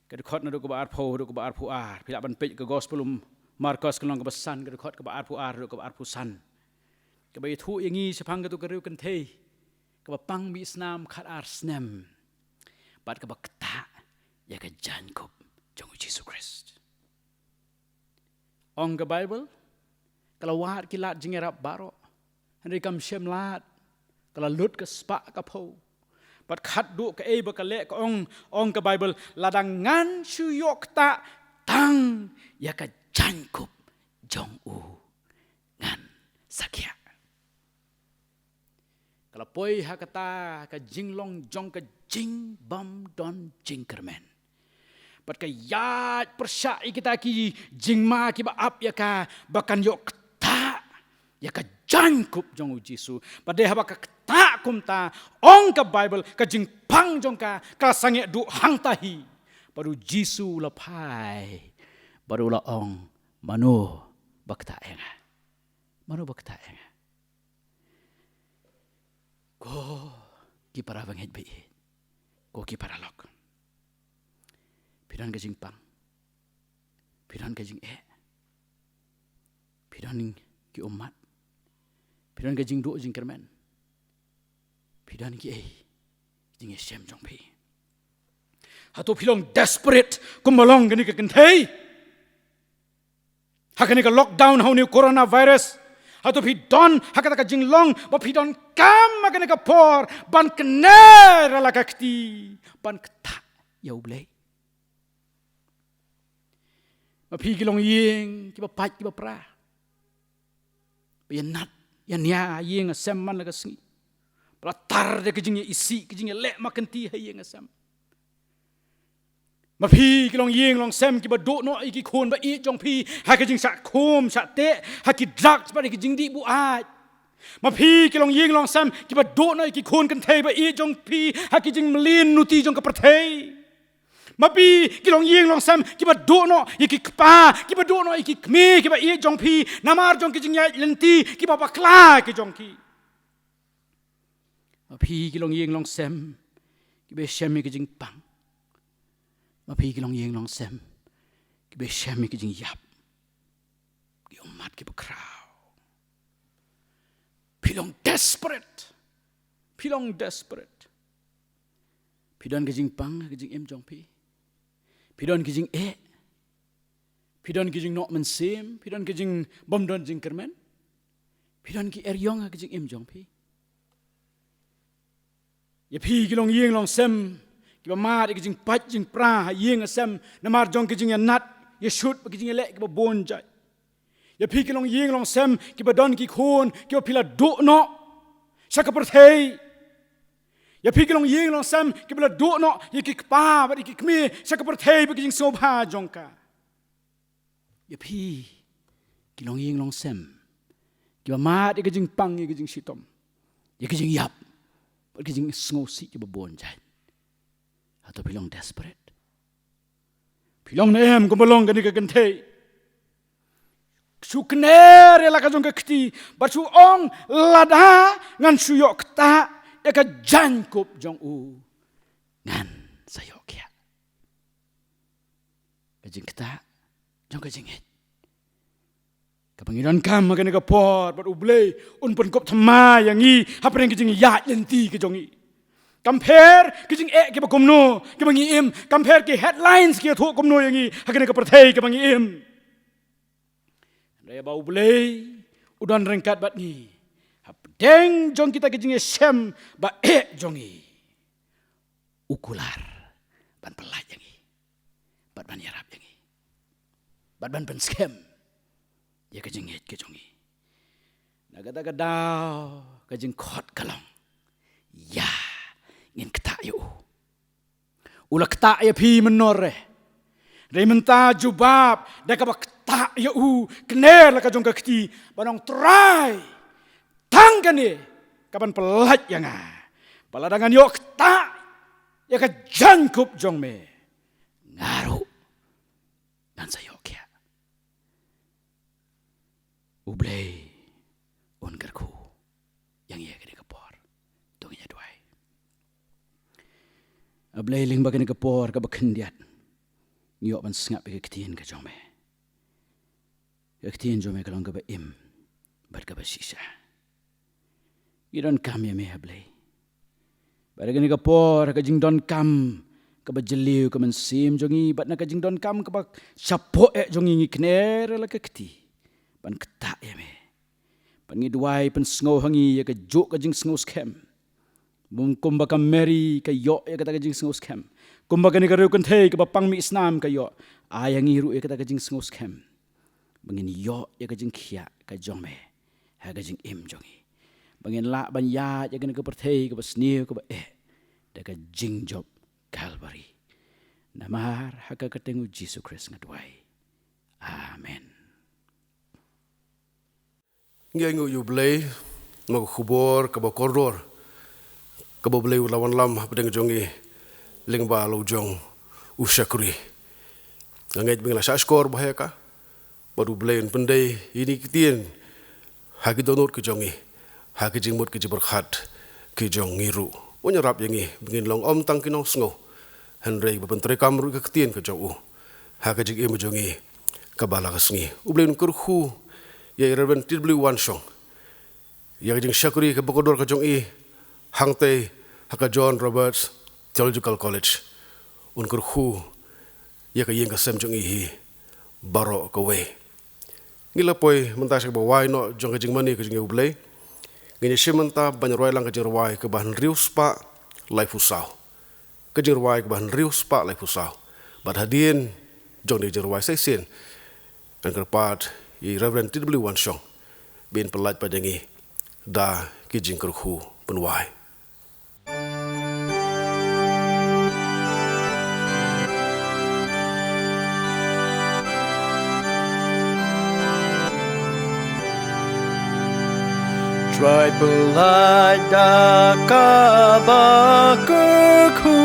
ka dkhot naduh kaba arphew haduh kaba arphew ar. Phi lah ban peit ka Gospel u Markos ka lynnong kaba san, ka dkhot kaba arphew ar haduh kaba arphew san, kaba ïathuh ïa ngi shaphang kato ka riewkynthei kaba pang mih snam khatar snem bad kaba ktah ïa ka jaiñkup jong u Jisu Khrist. Ong ka Baibl, ka la wad ki lad jingïarap baroh, hynrei kam shym lad, ka la lut ka spah ka phew. Bad khatduh kaei ba ka leh, ka ong, ong ka Baibl, lada ngan shu ïoh ktah tang ïa ka jaiñkup jong u, ngan sa khiah. Ka la poi ha kata ka jinglong jong ka jingbymdon jingkyrmen. Bad ka ïaid pyrshah ïa kita ki jingma kiba ap ïa ka, ba kan ïoh ktah ïa ka jaiñkup jong u Jisu. Bad dei haba ka ktah kumta, ong ka Baibl, ka jingpang jong ka ka la sangeh duh hangta hi. Bad u Jisu u la phai bad u la ong, "Mano ba ktah ïa nga? Mano ba ktah ïa nga?" Ko ki para bangeit ba ïeit, ko ki paralok, phi don ka jingpang, phi don ka jingeh, phi don ki ummat, phi don ka jingduh jingkyrmen, phi don kiei ki jingïashem jong phi. Hato phi long desperate kumba long kane ka kynthei ha kane ka lockdown ha une u coronavirus? Hato phi don ha kata ka jinglong ba phi donkam ha kane ka por ban kner ïa la ka kti, ban ktah ïa U Blei? Ma phi ki long ïing kiba pait kiba pra, ba ïanat ïania ha ïing ha sem man la ka sngi, ba la tar da ka jingïaisih, ka jingïaleh ma kynti ha ïing ha sem. Ma phi ki long ïing long sem kiba duh noh ïa ki khun ba ïeit jong phi ha ka jingshah khum shah teh ha ki drugs bad ha ki jingdih buaid. Ma phi ki long ïing long sem kiba duh noh ïa ki khun kynthei ba ïeit jong phi ha ki jingmlien nuti jong ka pyrthei. Ma phi ki long ïing long sem kiba duh noh ïa ki kpa, kiba duh noh ïa ki kmie kiba ïeit jong phi namar jong ki jingïaid lynti kiba bakla ki jong ki. Ma phi ki long ïing long sem kiba shem ïa ki jingpang. Ma phi ki long ïing long sem kiba shem ïa ki jingïap, ki ummat kiba khraw. Phi long desperate. Phi long desperate. Phi don ka jingpang ha ka jingim jong phi. Phi don ka jingeh. Phi don ka jingnoh mynsiem. Phi don ka jingbymdon jingkyrmen. Phi don ki eriong ha ka jingim jong phi. Ïa phi ki long ïing long sem kiba mad ïa ka jingpait jingpra ha ïing ha sem namar jong ka jingïanat ïashut bad ka jingïaleh kiba bun jait. Ïa phi ki long ïing long sem kiba don ki khun kiba phi la duh noh sha ka pyrthei. Ïa phi ki long ïing long sem kiba la duh noh ïa ki kpa bad ïa ki kmie sha ka pyrthei bad ka jingsngewbha jong ka. Ïa phi ki long ïing long sem kiba mad ïa ka jingpang, ïa ka jingshitom, ïa ka jingïap bad ka jingsngewsih kiba bun jait. Hato phi long desperate? Phi long ne em kumba long kane ka kynthei? Shu kner ïa la ka jong ka kti bad shu ong, "Lada ngan shu ïoh ktah ïa ka jaiñkup jong u, ngan sa ïoh khiah." Ka jingktah jong ka jingngeit kaba ngi donkam ha kane ka por, bad U Blei un pynkup thymmai ïa ngi hapdeng ka jingïaid lynti ka jong ngi. Kam pher ki jingeh kiba kumno kiba ngi im, kam pher ki headlines ki ïathuh kumno ïa ngi ha kane ka pyrthei kaba ngi im. Hynrei ba U Blei u don ryngkat bad ngi hapdeng jong kita ki jingïashem ba eh jong ngi, u kular ban pyllait ïa ngi bad ban ïarap ïa ngi bad ban pynskhem ïa ka jingngeit ka jong ngi. Na kata ka daw ka jingkhot ka long, ïa, ngin ktah ïa u. U la ktah ïa phi mynno re. Hynrei mynta jubab da kaba ktah ïa u, kner la ka jong ka kti, ban ong, Trai, tang kane ka ban pyllait ïa nga, ba lada ngan ïoh ktah ïa ka jaiñkup jong me, nga ruh ngan sa ïoh khiah. U Blei un kyrkhu ïa ngi ha kane ka por. To ngin ïa duwai. A Blei, lyngba kane ka por kaba khyndiat ngi ïoh ban sngap ïa ka ktien ka jong me. Ka ktien jong me ka long kaba im bad kaba shisha. Ngi donkam ïa me, A Blei. Bad ha kane ka por, ha ka jingdonkam kaba jylliew ka mynsiem jong ngi bad na ka jingdonkam kaba shapoh eh jong ngi, ngi kner la ka kti ban ktah ïa me. Bad ngi duwai, pynsngew ha ngi ïa kajuh ka jingsngewskhem. Bym kumba ka Mary ka ïoh ïa kata ka jingsngewskhem, kumba kane ka riewkynthei kaba pang mih snam ka ïoh, ai ïa ngi ruh ïa kata ka jingsngewskhem, ba ngin ïoh ïa ka jingkhiah ka jong me ha ka jingim jong ngi, ba ngin lah ban ïaid ïa kane ka pyrthei kaba sniew kaba eh da ka jingjop Kalbari. Namar ha ka kyrteng u Jisu Khrist nga duwai. Amen. Ngi ainguh ïa u Blei namar ka khubor kaba kordor kaba u Blei u la wanlam hapdeng jong ngi lyngba la u jong u shakri. Nga ngeit ba ngi la shahshkor bha ïa ka. Bad u Blei un pyndei ïa kine ki ktien ha ki dohnud ki jong ngi, ha ki jingmut ki jingpyrkhat ki jong ngi ruh. Un ïarap ïa ngi ba ngin long ym tang ki nongsngew, hynrei ba pyntreikam ruh ïa ka ktien ka jong u ha ka jingim jong ngi kaba la ka sngi. U Blei un kyrkhu ïa i Reverend T W Wanshong ïa ka jingshakri kaba kordor ka jong i hangtei ha ka John Roberts Theological College. Un kyrkhu ïa ka ïing ka sem jong i hi baroh kawei. Ngi la poi mynta sha kaba wai noh jong ka jingmane ka jong u Blei. Ngin ïa shim mynta ban rwai lang ka jingrwai kaba hynriew spah laiphew saw. Ka jingrwai kaba hynriew spah laiphew saw. Bad hadien jong ka jingrwai sa shisien ngan kyrpad ïa i Reverend T W Wanshong ba in pyllait pat ïa ngi da ki jingkyrkhu pynwai. Trai pyllait da kaba kyrkhu,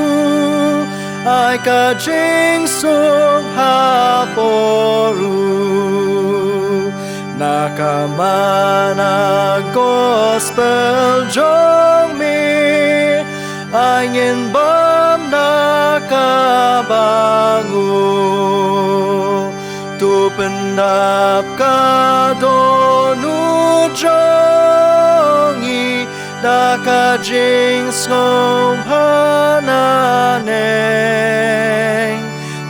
ai ka jingsuk ha por ruh. Na ka mana gospel jong me, ai ngin bam da kaba nguh. To pyndap ka dohnud jong ngi da ka jingsngewbha naneng.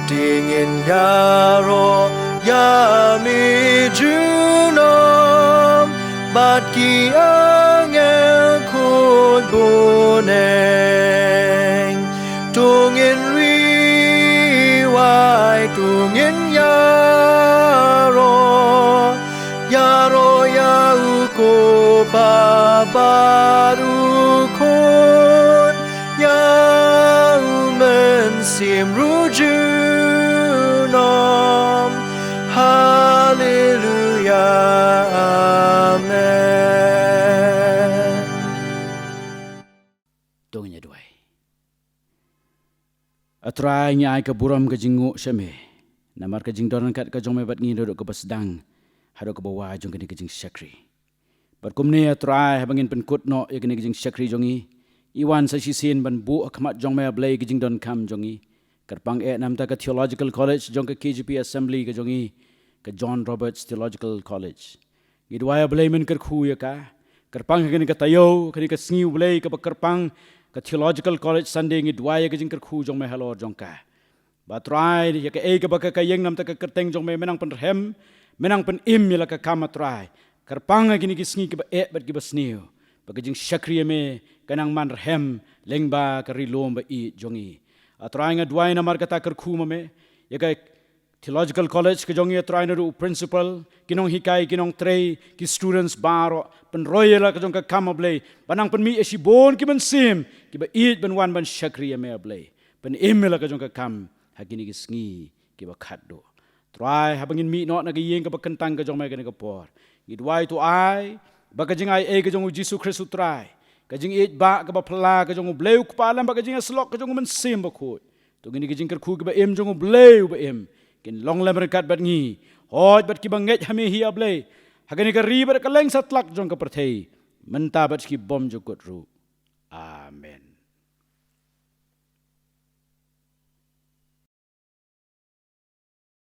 Te ngin ïaroh ïa me junom bad ki angel khuid bneng. To ngin ri wai, to ngin ïaroh, ïaroh ïa u Kpa bad u Khun, ïa u Mynsiem ruh junom. Haleluia. Amen. To ngin ïa duwai. A Trai, ngi ai ka burom ka jingnguh sha me namar ka jingdon ryngkat ka jong me bad ngi naduh kaba sdang haduh kaba wai jong kane ka jingshakri. Bad kumne, A Trai, haba ngin pynkut noh ïa kane ka jingshakri jong ngi, ngi wan sa shisien ban buh ha khmat jong me, A Blei, ka jingdonkam jong ngi. Kyrpang eh namar ka Theological College jong ka K J P Assembly ka jong ngi, ka John Roberts Theological College. Ngi duwai, A Blei, men kyrkhu ïa ka. Kyrpang ha kane ka taïew, kane ka sngi, A Blei, kaba kyrpang ka Theological College Sunday, ngi duwai ïa ka jingkyrkhu jong me halor jong ka. Ba Trai, ïa kaei kaba ka ïeng namar ka kyrteng jong me, men nang pynrhem, men nang pynim ïa la ka kam, A Trai. Kyrpang ha kine ki sngi kiba eh bad kiba sniew ba ka jingshakri ïa me kan nang man rhem lyngba ka ri lum ba ïeit jong ngi. A Trai, nga duwai namar kata ka kyrkhu ma me ïa ka Theological College ka jong ngi, A Trai, naduh u principal, ki nonghikai, ki nongtrei, ki students baroh, pynroi ïa la ka jong ka kam, A Blei, ba nang pynmih ïa shibun ki mynsiem kiba ïeit ban wan ban shakri ïa me, A Blei. Pynim ïa la ka jong ka kam ha kine ki sngi kiba khatduh. Trai, haba ngin mih noh na ka ïing kaba kyntang ka jong me kane ka por, ngi duwai, to ai ba ka jingai ei ka jong U Jisu Khrist U Trai, ka jingïeit ba kaba phylla ka jong U Blei U Kpa lem bad ka jingïasyllok ka jong U Mynsiem Bakhuid, to kine ki jingkyrkhu kiba im jong U Blei uba im kin long lem ryngkat bad ngi, hooid bad kiba ngeit ha me hi, A Blei, ha kane ka ri bad ka leng satlak jong ka pyrthei, mynta bad shibun jukut ruh. Amen.